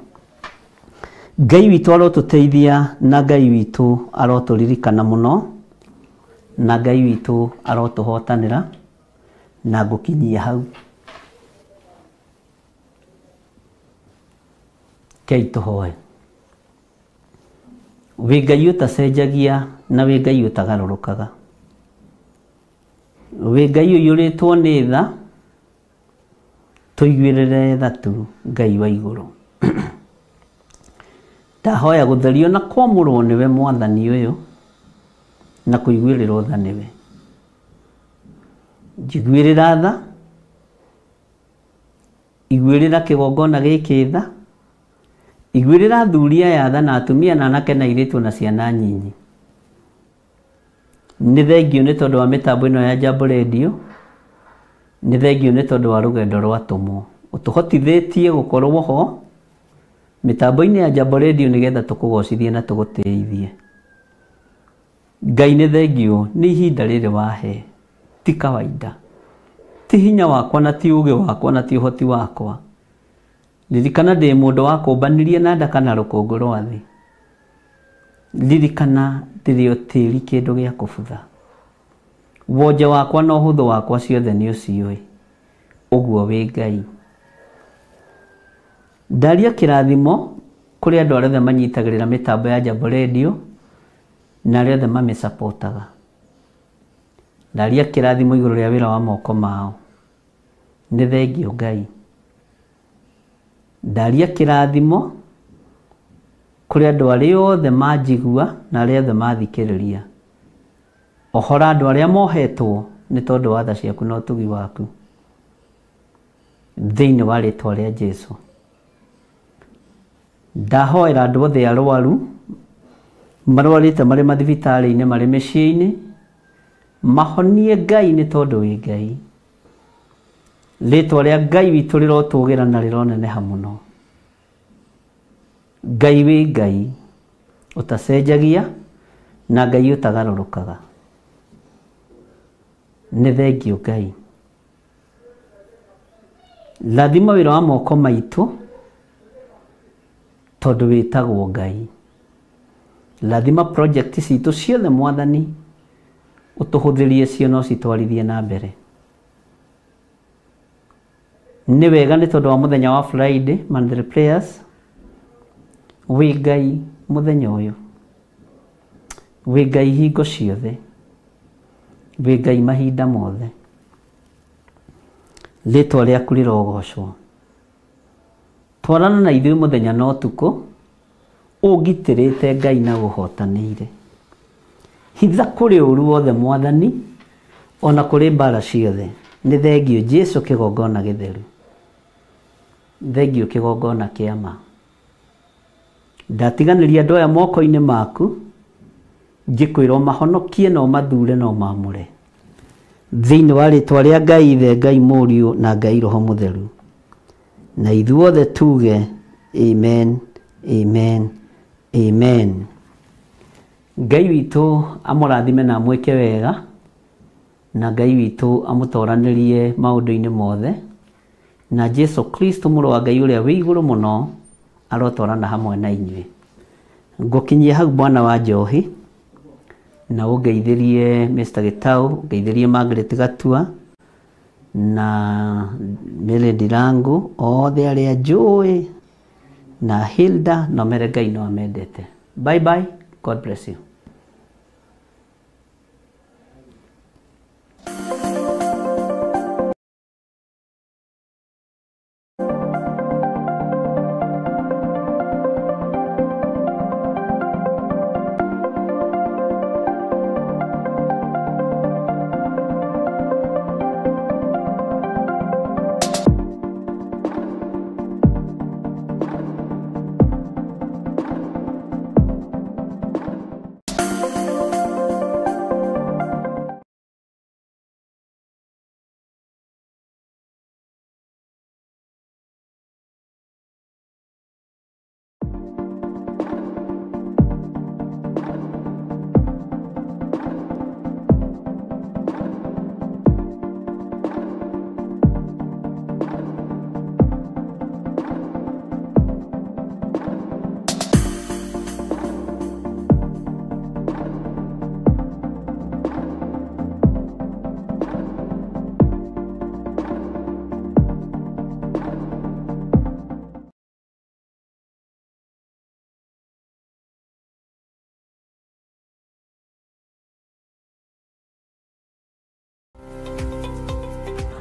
Ngai witũ arotũteithia na Ngai witũ arotũririkana mũno na Ngai witũ arotũhotanĩra na ngũkinyia hau. Kei tũhoe. Wĩ Ngai ũtacenjagia na wĩ Ngai ũtagarũrũkaga. Wĩ Ngai ũiyũrĩtwo nĩ tha, tũiguĩrĩre tha tu Ngai wa igũrũ. Ndahoya gũtherio na kwamũrwo nĩwe Mwathani ũyũ na kũiguĩrĩrwo tha nĩwe. Njiguĩrĩra tha, iguĩrĩra kĩgongona gĩkĩ tha, iguĩrĩra athuri aya tha na atumia na anake na airĩtu na ciana nyinyi. Nĩ thengio nĩ tondũ wa mĩtambo ĩno ya Jambo Radio, nĩ thengio nĩ tondũ wa rũgendo rwa atũmwo. Ũtũhotithĩtie gũkorwo ho mĩtambo-inĩ ya Jambo Radio nĩgetha tũkũgocithie na tũgũtĩithie. Ngai nĩ thengio nĩ ihinda rĩrĩ wahe, ti kawaida, ti hinya wakwa na ti ũgĩ wakwa na ti ũhoti wakwa. Ririkana ndĩ mũndũ wa kũmbanirie na nda kana rũkũngũ rwa thĩ. Ririkana ndĩrĩ o tĩri kĩndũ gĩa kũbutha. Wonje wakwa na ũhũthũ wakwa ciothe nĩ ũciũĩ. Ũguo wĩ Ngai. Ndaria kĩrathimo kũrĩ andũ arĩa othe manyitagĩrĩra mĩtambo ya Jambo Radio na arĩa othe mamĩcapotaga. Ndaria kĩrathimo igũrũ rĩa wĩra wa moko mao. Nĩ thengio Ngai. Ndaria kĩrathimo kũrĩ andũ arĩa othe manjigua na arĩa othe mathikĩrĩria. Ohora andũ arĩa mohetwo nĩ tondũ wa tha ciaku na ũtugi waku. Thĩinĩ wa rĩtwa rĩa Jesu. Ndahoera andũ othe arwaru marwarĩte marĩ mathibitarĩ-inĩ marĩ mĩciĩ-inĩ, mahonie Ngai nĩ tondũ wĩ Ngai. Rĩtwa rĩa Ngai witũ rĩrotũgĩra na rĩroneneha mũno. Ngai wĩ Ngai ũtacenjagia na Ngai ũtagarũrũkaga. Nĩ thengio Ngai. Rathima wĩra wa moko maitũ tondũ wĩtagwo Ngai. Rathima project citũ ciothe Mwathani, ũtũhũthĩrie cio na ũcitwarithie na mbere. Nĩ wega nĩ tondũ wa mũthenya wa Friday monthly prayers. Wĩ Ngai mũthenya ũyũ, wĩ Ngai hingo ciothe, wĩ Ngai mahinda mothe. Rĩtwa rĩaku rĩrogocwo. Twarana na ithuĩ mũthenya na ũtukũ, ũngitĩrĩte Ngai na ũhotanĩire. Hitha kũrĩ ũru wothe Mwathani, ona kũrĩ mbara ciothe. Nĩ thengio Jesu kĩgongona gĩtheru. Thengio kĩgongona kĩa ma. Ndatiganĩria andũ aya moko-inĩ maku, ngĩkwĩra ũmahonokie na ũmathure na ũmamũre. Thĩinĩ wa rĩtwa rĩa Ngai Ithe, Ngai Mũriũ na Ngai Roho Mũtheru. Na ithuothe tuge amen, amen, amen. Ngai witũ amũrathime na amwĩke wega, na Ngai witũ amũtoranĩrie maũndũ-inĩ mothe, na Jesu Kristo mũrũ wa Ngai ũrĩa wĩ igũrũ mũno arotwarana hamwe na inyuĩ. Ngũkinyia hau bwana wa njohi, na ũngeithĩrie Mr. Gitau, ũngeithĩrie Margaret Gatua na Mary Ndirangu, othe arĩa njũĩ na Hilda, na mere Ngai no amendete. Bye bye, God bless you.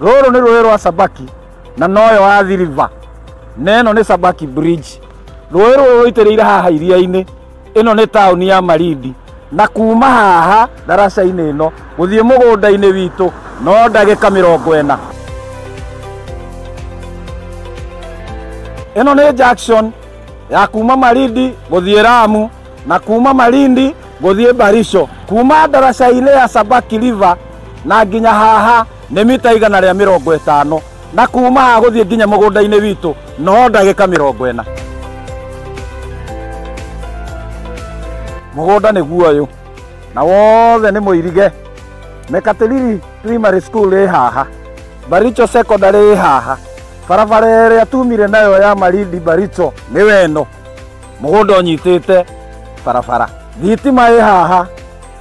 Rũrũ nĩ rũĩ rwa Sabaki na noyo Athi River. Na ĩno nĩ Sabaki Bridge. Rũĩ rũrũ rũitĩrĩire haha iria-inĩ. Ĩno nĩ taũni ya Malindi. Na kuma haha ndaraca-inĩ ĩno gũthiĩ mũgũnda-inĩ witũ no ndagĩka 40. Ĩno nĩ junction ya kuma Malindi gũthiĩ Lamu na kuma Malindi gũthiĩ Baricho. Kuma ndaraca-inĩ ya Sabaki River na nginya haha nĩ mita 150 na kuma haha gũthiĩ nginya mũgũnda-inĩ witũ no ndagĩka 40. Mũgũnda nĩguo ũyũ na wothe nĩ mũirige. Mekatilili Primary School ĩ haha, Baricho Secondary ĩ haha, barabara ĩrĩa tumire nayo ya Malindi Baricho nĩ weno. Mũgũnda ũnyitĩte barabara, thitima ĩ haha,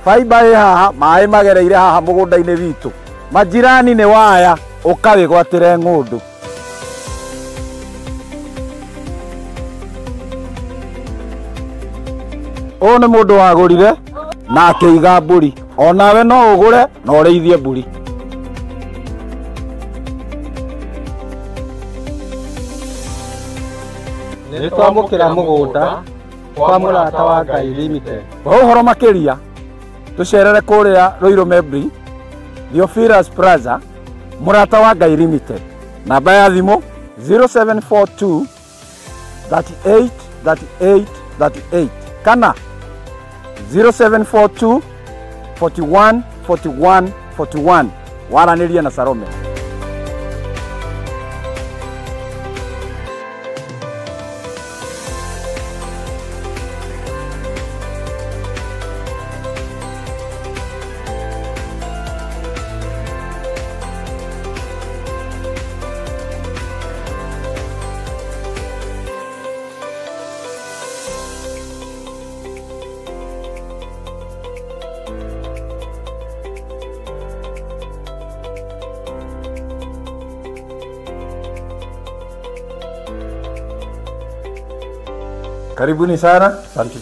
fiber ĩ haha, maĩ magereire haha mũgũnda-inĩ witũ. Majirani nĩ waya ũkawĩgwatĩre ng'ũndũ. Ũyũ nĩ mũndũ wagũrire na akĩiga mbũri. Onawe no ũgũre na ũrĩithie mbũri. Nĩ twamũkĩra mũgũnda kwa Mũrata wa Ngai Limited. Kwa ũhoro makĩria tũcerere kũrĩa Ruiru Membri, Theophilus Plaza, Mũrata wa Ngai Limited. Namba ya thimũ 0742 38 38 38 kana 0742 41 41 41. Waranĩrie na Salome. Karibuni sana. Asante.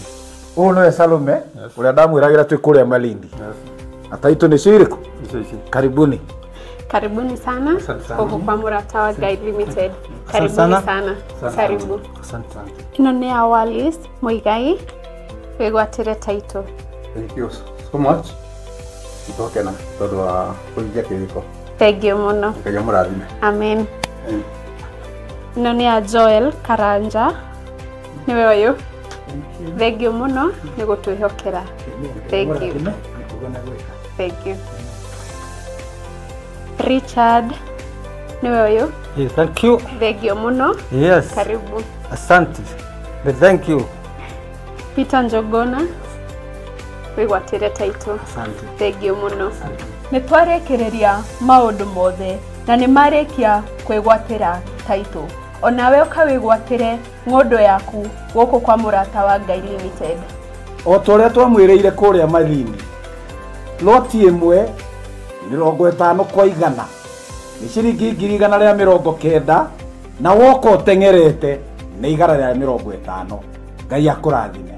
Ũyũ nĩwe Salome, ũrĩa ndamwĩragĩra twĩ kũrĩa Malindi. Na taitũ nĩcio irĩkũ? Karibuni. Karibuni sana gũkũ kwa Mũrata wa Ngai Limited. Karibuni sana. Karibu. Asante sana. Ĩno nĩ ya Wallis Muigai, wĩgwatĩre taitũ. Thank you so much. Nĩtwakena tondũ wa kũhingia kĩrĩko. Thank you mũno. Ngai amũrathime. Amen. Ĩno nĩ ya Joel Karanja, nĩwe ũyũ. Thank you mũno nĩ gũtwĩhokera. Thank you. Thank you. Richard, nĩwe ũyũ. Yes, thank you. Thank you mũno. Yes. Karibu. Asante. Thank you. Peter Njogona, wĩgwatĩre taitũ. Asante. Thank you mũno. Nĩ twarĩkĩrĩria maũndũ mothe na nĩ marĩkia kwĩgwatĩra taitũ. Onawe ũkawĩgwatĩre ng'ũndũ yaku gũkũ kwa Mũrata wa Ngai Limited. O ta ũrĩa twamwĩrĩire kũrĩa Malindi, loti ĩmwe 50 kwa 100 nĩ ciringi 190,000 na woka ũteng'erete nĩ 150. Ngai akũrathime.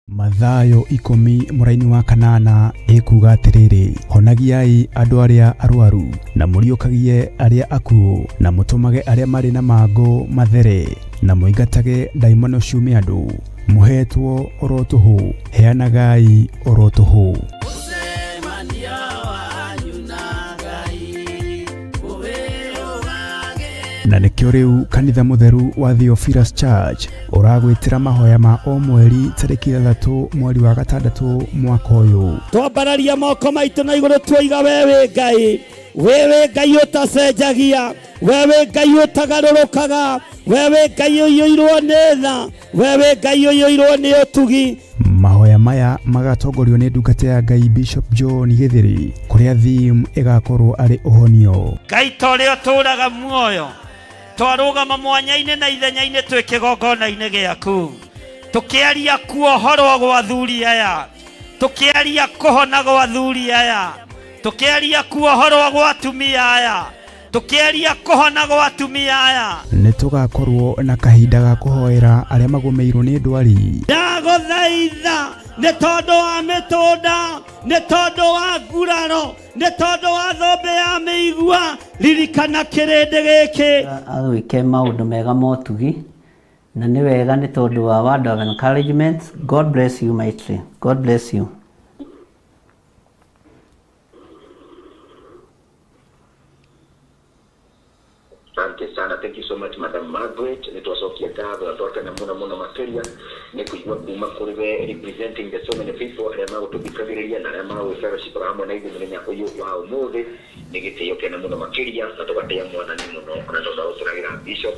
Mathayo 10 mũraini wa 8 ĩkuga atĩrĩrĩ, honagiai andũ arĩa arwaru na mũriũkagie arĩa akuũ na mũtũmage arĩa marĩ na mangũ mathere na mũingatage ndaimono ciume andũ. Mũhetwo oro tũhũ, heanagai oro tũhũ. Na nĩkĩo rĩu kanitha mũtheru wa Theophilus Church ũragwĩtĩra mahoya ma o mweri tarĩki 6 mweri wa 6 mwaka ũyũ. Twambararia moko maitũ na igũrũ twoiga wewe Ngai, wewe Ngai ũtacenjagia, wewe Ngai ũtagarũrũkaga, wewe Ngai ũiyũirwo nĩ tha, wewe Ngai ũiyũirwo nĩ ũtugi. Mahoya maya magatongorio nĩ ndungata ya Ngai Bishop John Githiri, kũrĩa theme ĩgakorwo arĩ ũhonio. Ngai ta ũrĩa ũtũũraga muoyo, twarũgama mwanya-inĩ na ithenya-inĩ twĩ kĩgongona-inĩ gĩaku, tũkĩaria kuohorwo gwa athuri aya, tũkĩaria kũhona gwa athuri aya, Tukiaria kuohorwo gwa atumia aya, tukiaria kuhona gwa atumia aya. Nĩ tũgakorwo na kahinda ga kũhoera arĩa magũmĩirwo nĩ ndwari. Ndagũthaitha nĩ tondũ wa mĩtũnda, nĩ tondũ wa nguraro, nĩ tondũ wa thũmbĩ ya mĩigua, ririkana kĩrĩndĩ gĩkĩ. Agwĩke maũndũ mega ma ũtugi na nĩ wega nĩ tondũ wa word of encouragement. God bless you mightily. God bless you. Asante sana, thank you so much Madam Margaret. Nitwacokia ngatho na twakena muno muno makiria ni kuigua kuma kuri we representing the so many people aria magũtũthikagĩrĩria na aria magũ fellowship hamwe na ithuĩ mũthenya ũyũ wa ũmũthĩ. Nĩ gĩtĩo kĩnene mũno makĩria na tũgatĩa Mwathani mũno ona tondũ agũtũragĩra bishop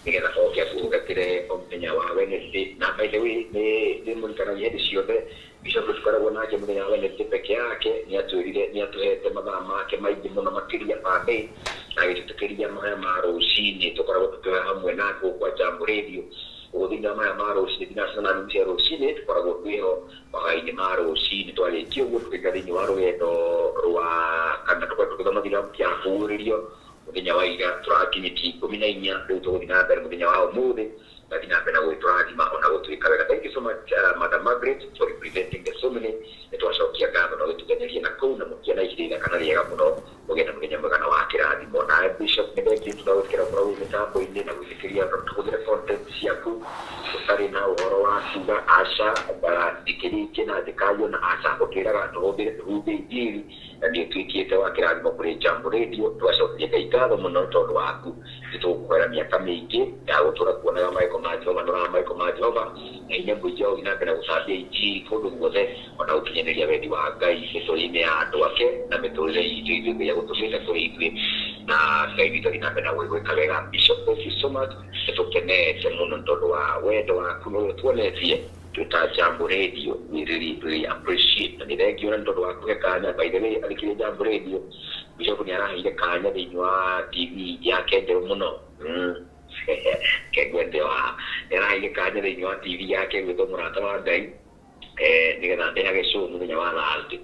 nĩgetha oke atũtungatĩre o mũthenya wa Wednesday. Na by the way, nĩ ndĩmũririkanagia hĩndĩ ciothe bishop tũkoragwo nake mũthenya wa Wednesday peke yake. Nĩ atwĩrire nĩ atũhete mathaa make maingĩ mũno makĩria per day na agĩtũtĩkĩria maya ma rũcinĩ tũkoragwo tũkĩoya hamwe nake gũkũ kwa Jambo Radio. Ũguo thĩinĩ wa maya ma rũcinĩ thinacara na nuthu cia rũcinĩ tũkoragwo twĩho mahoya-inĩ ma rũcinĩ. Twarĩkia ũguo tũkĩingĩra thĩinĩ wa rũgendo rwa kana tũkoragwo tũgĩthoma thĩinĩ wa ya kũguũrĩrio mũthenya wa ira tũrakinyĩtie 14. Rĩu tũgũthiĩ na mbere mũthenya wa ũmũthĩ na thiĩ na mbere na gũgĩtũrathima ona gũtuĩka wega. Thank you so much Madam Margaret for representing the so many. Nĩtwacokia ngatho na ũgĩtuganĩria na kũu na mũkĩona ihinda ithaka na rĩega mũno, mũgĩe na mũthenya mwega na wa kĩrathimo. Nawe Bishop nĩ thengiũ tũragwĩtĩkĩra gũkorwo wĩ mĩtambo-inĩ na gwĩtĩkĩria andũ tũhũthĩre content ciaku ũtarĩ na ũhoro wa kuga aca thikĩrĩtie na njĩkario na aca ũtwĩraga tũhũthĩre tũhunjie injiri na nĩ ũtuĩkĩte wa kĩrathimo kũrĩ Jambo Radio. Tũgacokeria Ngai ngatho mũno tondũ waku. Nĩ tũgũkũhoera mĩaka mĩingĩ ya gũtũra kuonaga mawĩko ma Jehova na ũraga mawĩko ma Jehova na hinya mũingĩ wa gũthiĩ na mbere na gũcambia injiri kũndũ guothe ona gũkinyanĩria wendi wa Ngai mĩtũrĩre-inĩ ya andũ ake na mĩtũrĩre itũ ithuĩ Ngai agũtũmĩte kũrĩ ithuĩ na Ngai witũ athiĩ na mbere na gwĩka wega. Bishop, thank you so much. Nĩ tũkenete mũno nĩ tondũ wa wendo waku na ũrĩa tuonetie twĩ ta Jambo Radio. We really really appreciate na nĩ thengiũ na nĩ tondũ wa kũhe kanya. By the way, athikĩrĩria Jambo Radio, Bishop nĩ araheire kanya thĩinĩ wa TV yake njerũ mũno. Kengwende wa nĩ araheire kanya thĩinĩ wa TV yake gwĩtwo Mũrata wa Ngai nĩgetha ndehage show mũthenya wa Thursday.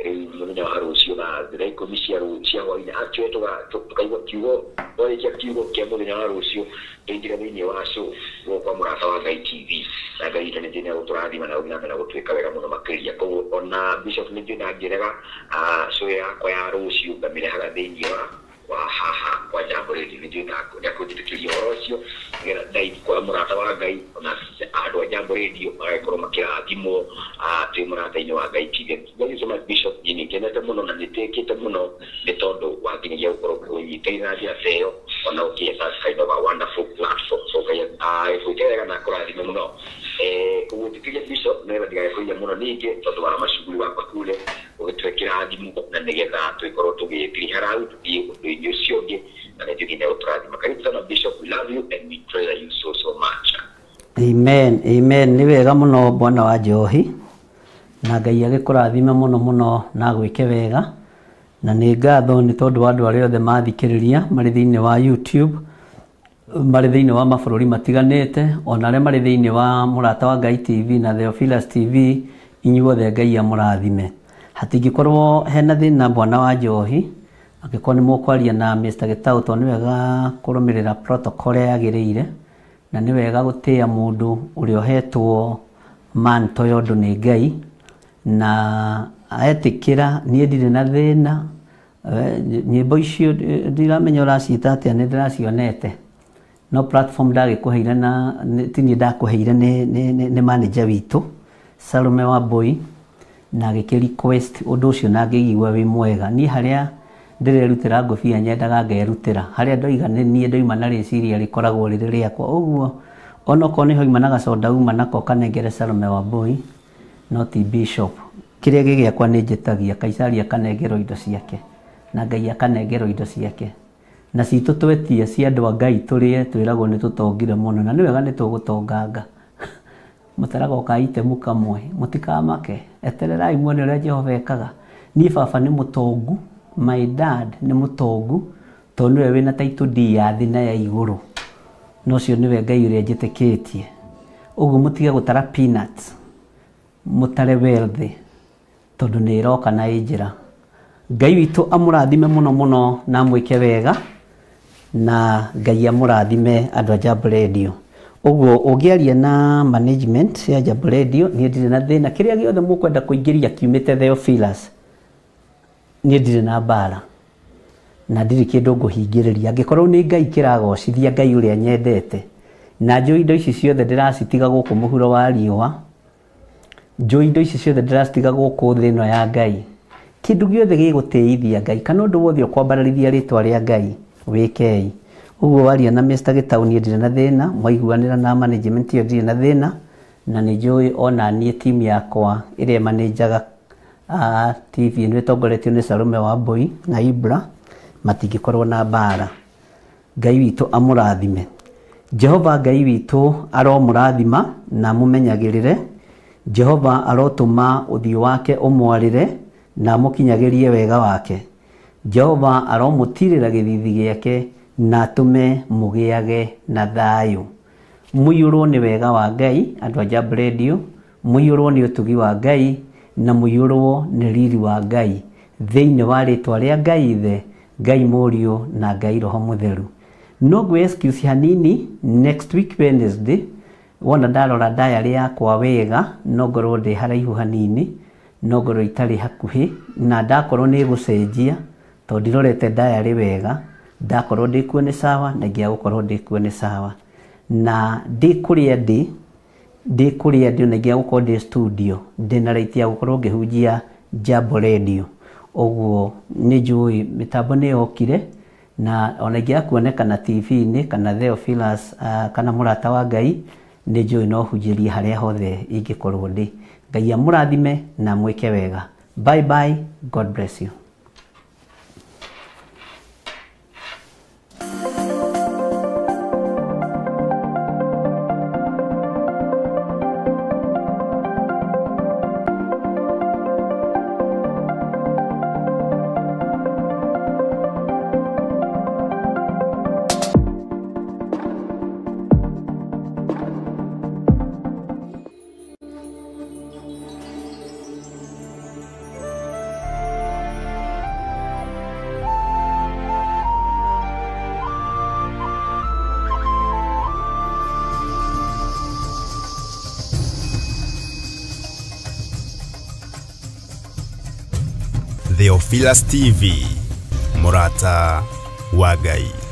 Rĩu mũthenya wa rũciũ Thursday thaa 10 cia hwaĩ-inĩ actually tũkaigua kiugo twarĩkia kiugo kĩa mũthenya wa rũciũ tũingĩre thĩinĩ wa show gũkũ kwa Mũrata wa Ngai TV na Ngai witũ nĩ njũĩ nĩ egũtũrathima na gũthiĩ na mbere na gũtuĩka wega mũno makĩria. Koguo ona Bishop nĩ njũĩ ndangĩrega show yakwa ya rũciũ ngamĩrehaga thĩinĩ wa haha kwa Jambo Radio. Nĩ njũĩ nĩ akũnjĩtĩkĩria ũhoro ũcio nĩgetha ndai kwa Mũrata wa Ngai ona andũ a Jambo Radio magagĩkorwo makĩrathimwo twĩ Mũrata-inĩ wa Ngai TV. Thank you so much Bishop, nĩ ngenete mũno na nĩtĩkĩte mũno nĩ tondũ wa nginyagia gũkorwo ũnyitĩrĩire na njĩra ta ĩyo ona ũkĩhe such kind of a wonderful platform. So Ngai agĩgwĩke wega na akũrathime mũno. Kũgwĩtĩkĩria Bishop nĩgetha ndigagĩkũiya mũno ningĩ tondũ wa macuguri wakwa kule ũgĩtũhe kĩrathimo na nĩgetha tũgĩkorwo tũgĩtiriha rau tũthiĩ ũndũ-inĩ ũcio ũngĩ na nĩ njũĩ nĩ egũtũrathima. Karibu sana Bishop, we love you and we treasure you so so much. Amen, amen. Nĩ wega mũno bwana wa Njohi na Ngai agĩkũrathime mũno mũno na agwĩke wega na nĩ ngatho nĩ tondũ wa andũ arĩa othe mathikĩrĩria marĩ thĩinĩ wa YouTube, marĩ thĩinĩ wa mabũrũri matiganĩte, ona arĩa marĩ thĩinĩ wa Mũrata wa Ngai TV na Theophilus TV, inyuothe Ngai amũrathime. Hatingĩkorwo hena thĩna bwana wa Njohi angĩkorwo nĩ mũkwaria na Mr. Gĩtaũ tondũ nĩ wega kũrũmĩrĩra protocol ĩrĩa yagĩrĩire na nĩ wega gũtĩĩa mũndũ ũrĩa ũhetwo manto ya ũndũ nĩ Ngai na etĩkĩra. Niĩ ndirĩ na thĩna. Nyĩmbo icio ndiramenya ũraciĩta atĩa, nĩ ndĩracionete no platform ndagĩkũheire na ti niĩ ndakũheire, nĩ manager witũ Salome Wambui na agĩkĩ request ũndũ ũcio na ngĩigua wĩ mwega. Niĩ harĩa ndĩrerutĩra ngũbia nyendaga ngerutĩra harĩa ndoiga nĩ niĩ ndoima na rĩciria rĩkoragwo rĩrĩ rĩakwa ũguo onokorwo nĩho ima na gacoda uma nako kanengere Salome Wambui no ti Bishop. Kĩrĩa gĩ gĩakwa nĩ njĩtagia Kaisari akanengerwo indo ciake na Ngai akanengerwo indo ciake na citũ twetia cia andũ a Ngai tũrĩe twĩragwo nĩ tũtongire mũno na nĩ wega nĩ tũgũtonganga. Mũtaragoka itemu kamwe mũtikamake, etererai muone ũrĩa Jehova ekaga. Niĩ baba nĩ mũtongu, my dad nĩ mũtongu tondũ nĩwe wĩna title deed ya thĩ na ya igũrũ na ũcio nĩwe Ngai ũrĩa njĩtĩkĩtie. Ũguo mũtige gũtara peanuts, mũtare wealth tondũ nĩ ĩroka na ĩ njĩra. Ngai witũ amũrathime mũno mũno na amwĩke wega, na Ngai amũrathime andũ a Jambo Radio. Ũguo ũngĩaria na management ya Jambo Radio, niĩ ndirĩ na thĩna. Kĩrĩa gĩothe mũkwenda kũingĩria kiumĩte Theophilus, niĩ ndirĩ na mbara na ndirĩ kĩndũ ngũhingĩrĩria. Angĩkorwo nĩ Ngai kĩragocithia, Ngai ũrĩa nyendete, na njũĩ indo ici ciothe ndĩracitiga gũkũ mũhuro wa riũa, njũĩ indo ici ciothe ndĩracitiga gũkũ thĩ ĩno ya Ngai, kĩndũ gĩothe gĩgũtĩithia Ngai kana ũndũ wothe ũkwambararithia rĩtwa rĩa Ngai, wĩkei. Ũguo waria na Mr. Gĩtau, niĩ ndirĩ na thĩna, mwaiguanĩra na management ĩyo ndirĩ na thĩna, na nĩ njũĩ ona niĩ timu yakwa ĩrĩa ĩmanĩnjaga TV ĩno ĩtongoretio nĩ Salome Wambui na Ibra, matingĩkorwo na mbara. Ngai witũ amũrathime. Jehova Ngai witũ aromũrathima na amũmenyagĩrĩre. Jehova arotũma ũthiũ wake ũmwarĩre na amũkinyagĩrie wega wake. Jehova aromũtirĩra gĩthithi gĩake na atũme mũgĩage na thayũ. Mũiyũrwo nĩ wega wa Ngai, andũ a Jambo Radio, mũiyũrwo nĩ ũtugi wa Ngai na mũiyũrwo nĩ riri wa Ngai, thĩinĩ wa rĩtwa rĩa Ngai Ithe, Ngai Mũriũ na Ngai Roho Mũtheru. No ngwĩ excuse hanini, next week Wednesday, wona ndarora diary yakwa wega, no ngorwo ndĩ haraihu hanini, no ngorwo itarĩ hakuhĩ, na ndakorwo nĩ gũcenjia tondũ ndirorete diary wega, ndakorwo ndĩ kuo nĩ sawa, na ingĩaga gũkorwo ndĩ kuo nĩ sawa. Na ndĩ kũrĩa ndĩ, ndĩ kũrĩa ndĩ, na ingĩaga gũkorwo ndĩ studio, ndĩna right ya gũkorwo ngĩhunjia Jambo Radio. Ũguo nĩ njũĩ mĩtambo nĩ yokire, na ona ingĩaga kuonekana TV-inĩ kana Theophilus, kana mũrata wa Ngai, nĩ njũĩ no hunjĩrie harĩa hothe ingĩkorwo ndĩ. Ngai amũrathime na amwĩke wega. Bye bye, God bless you. Theophilus TV, Murata wa Ngai.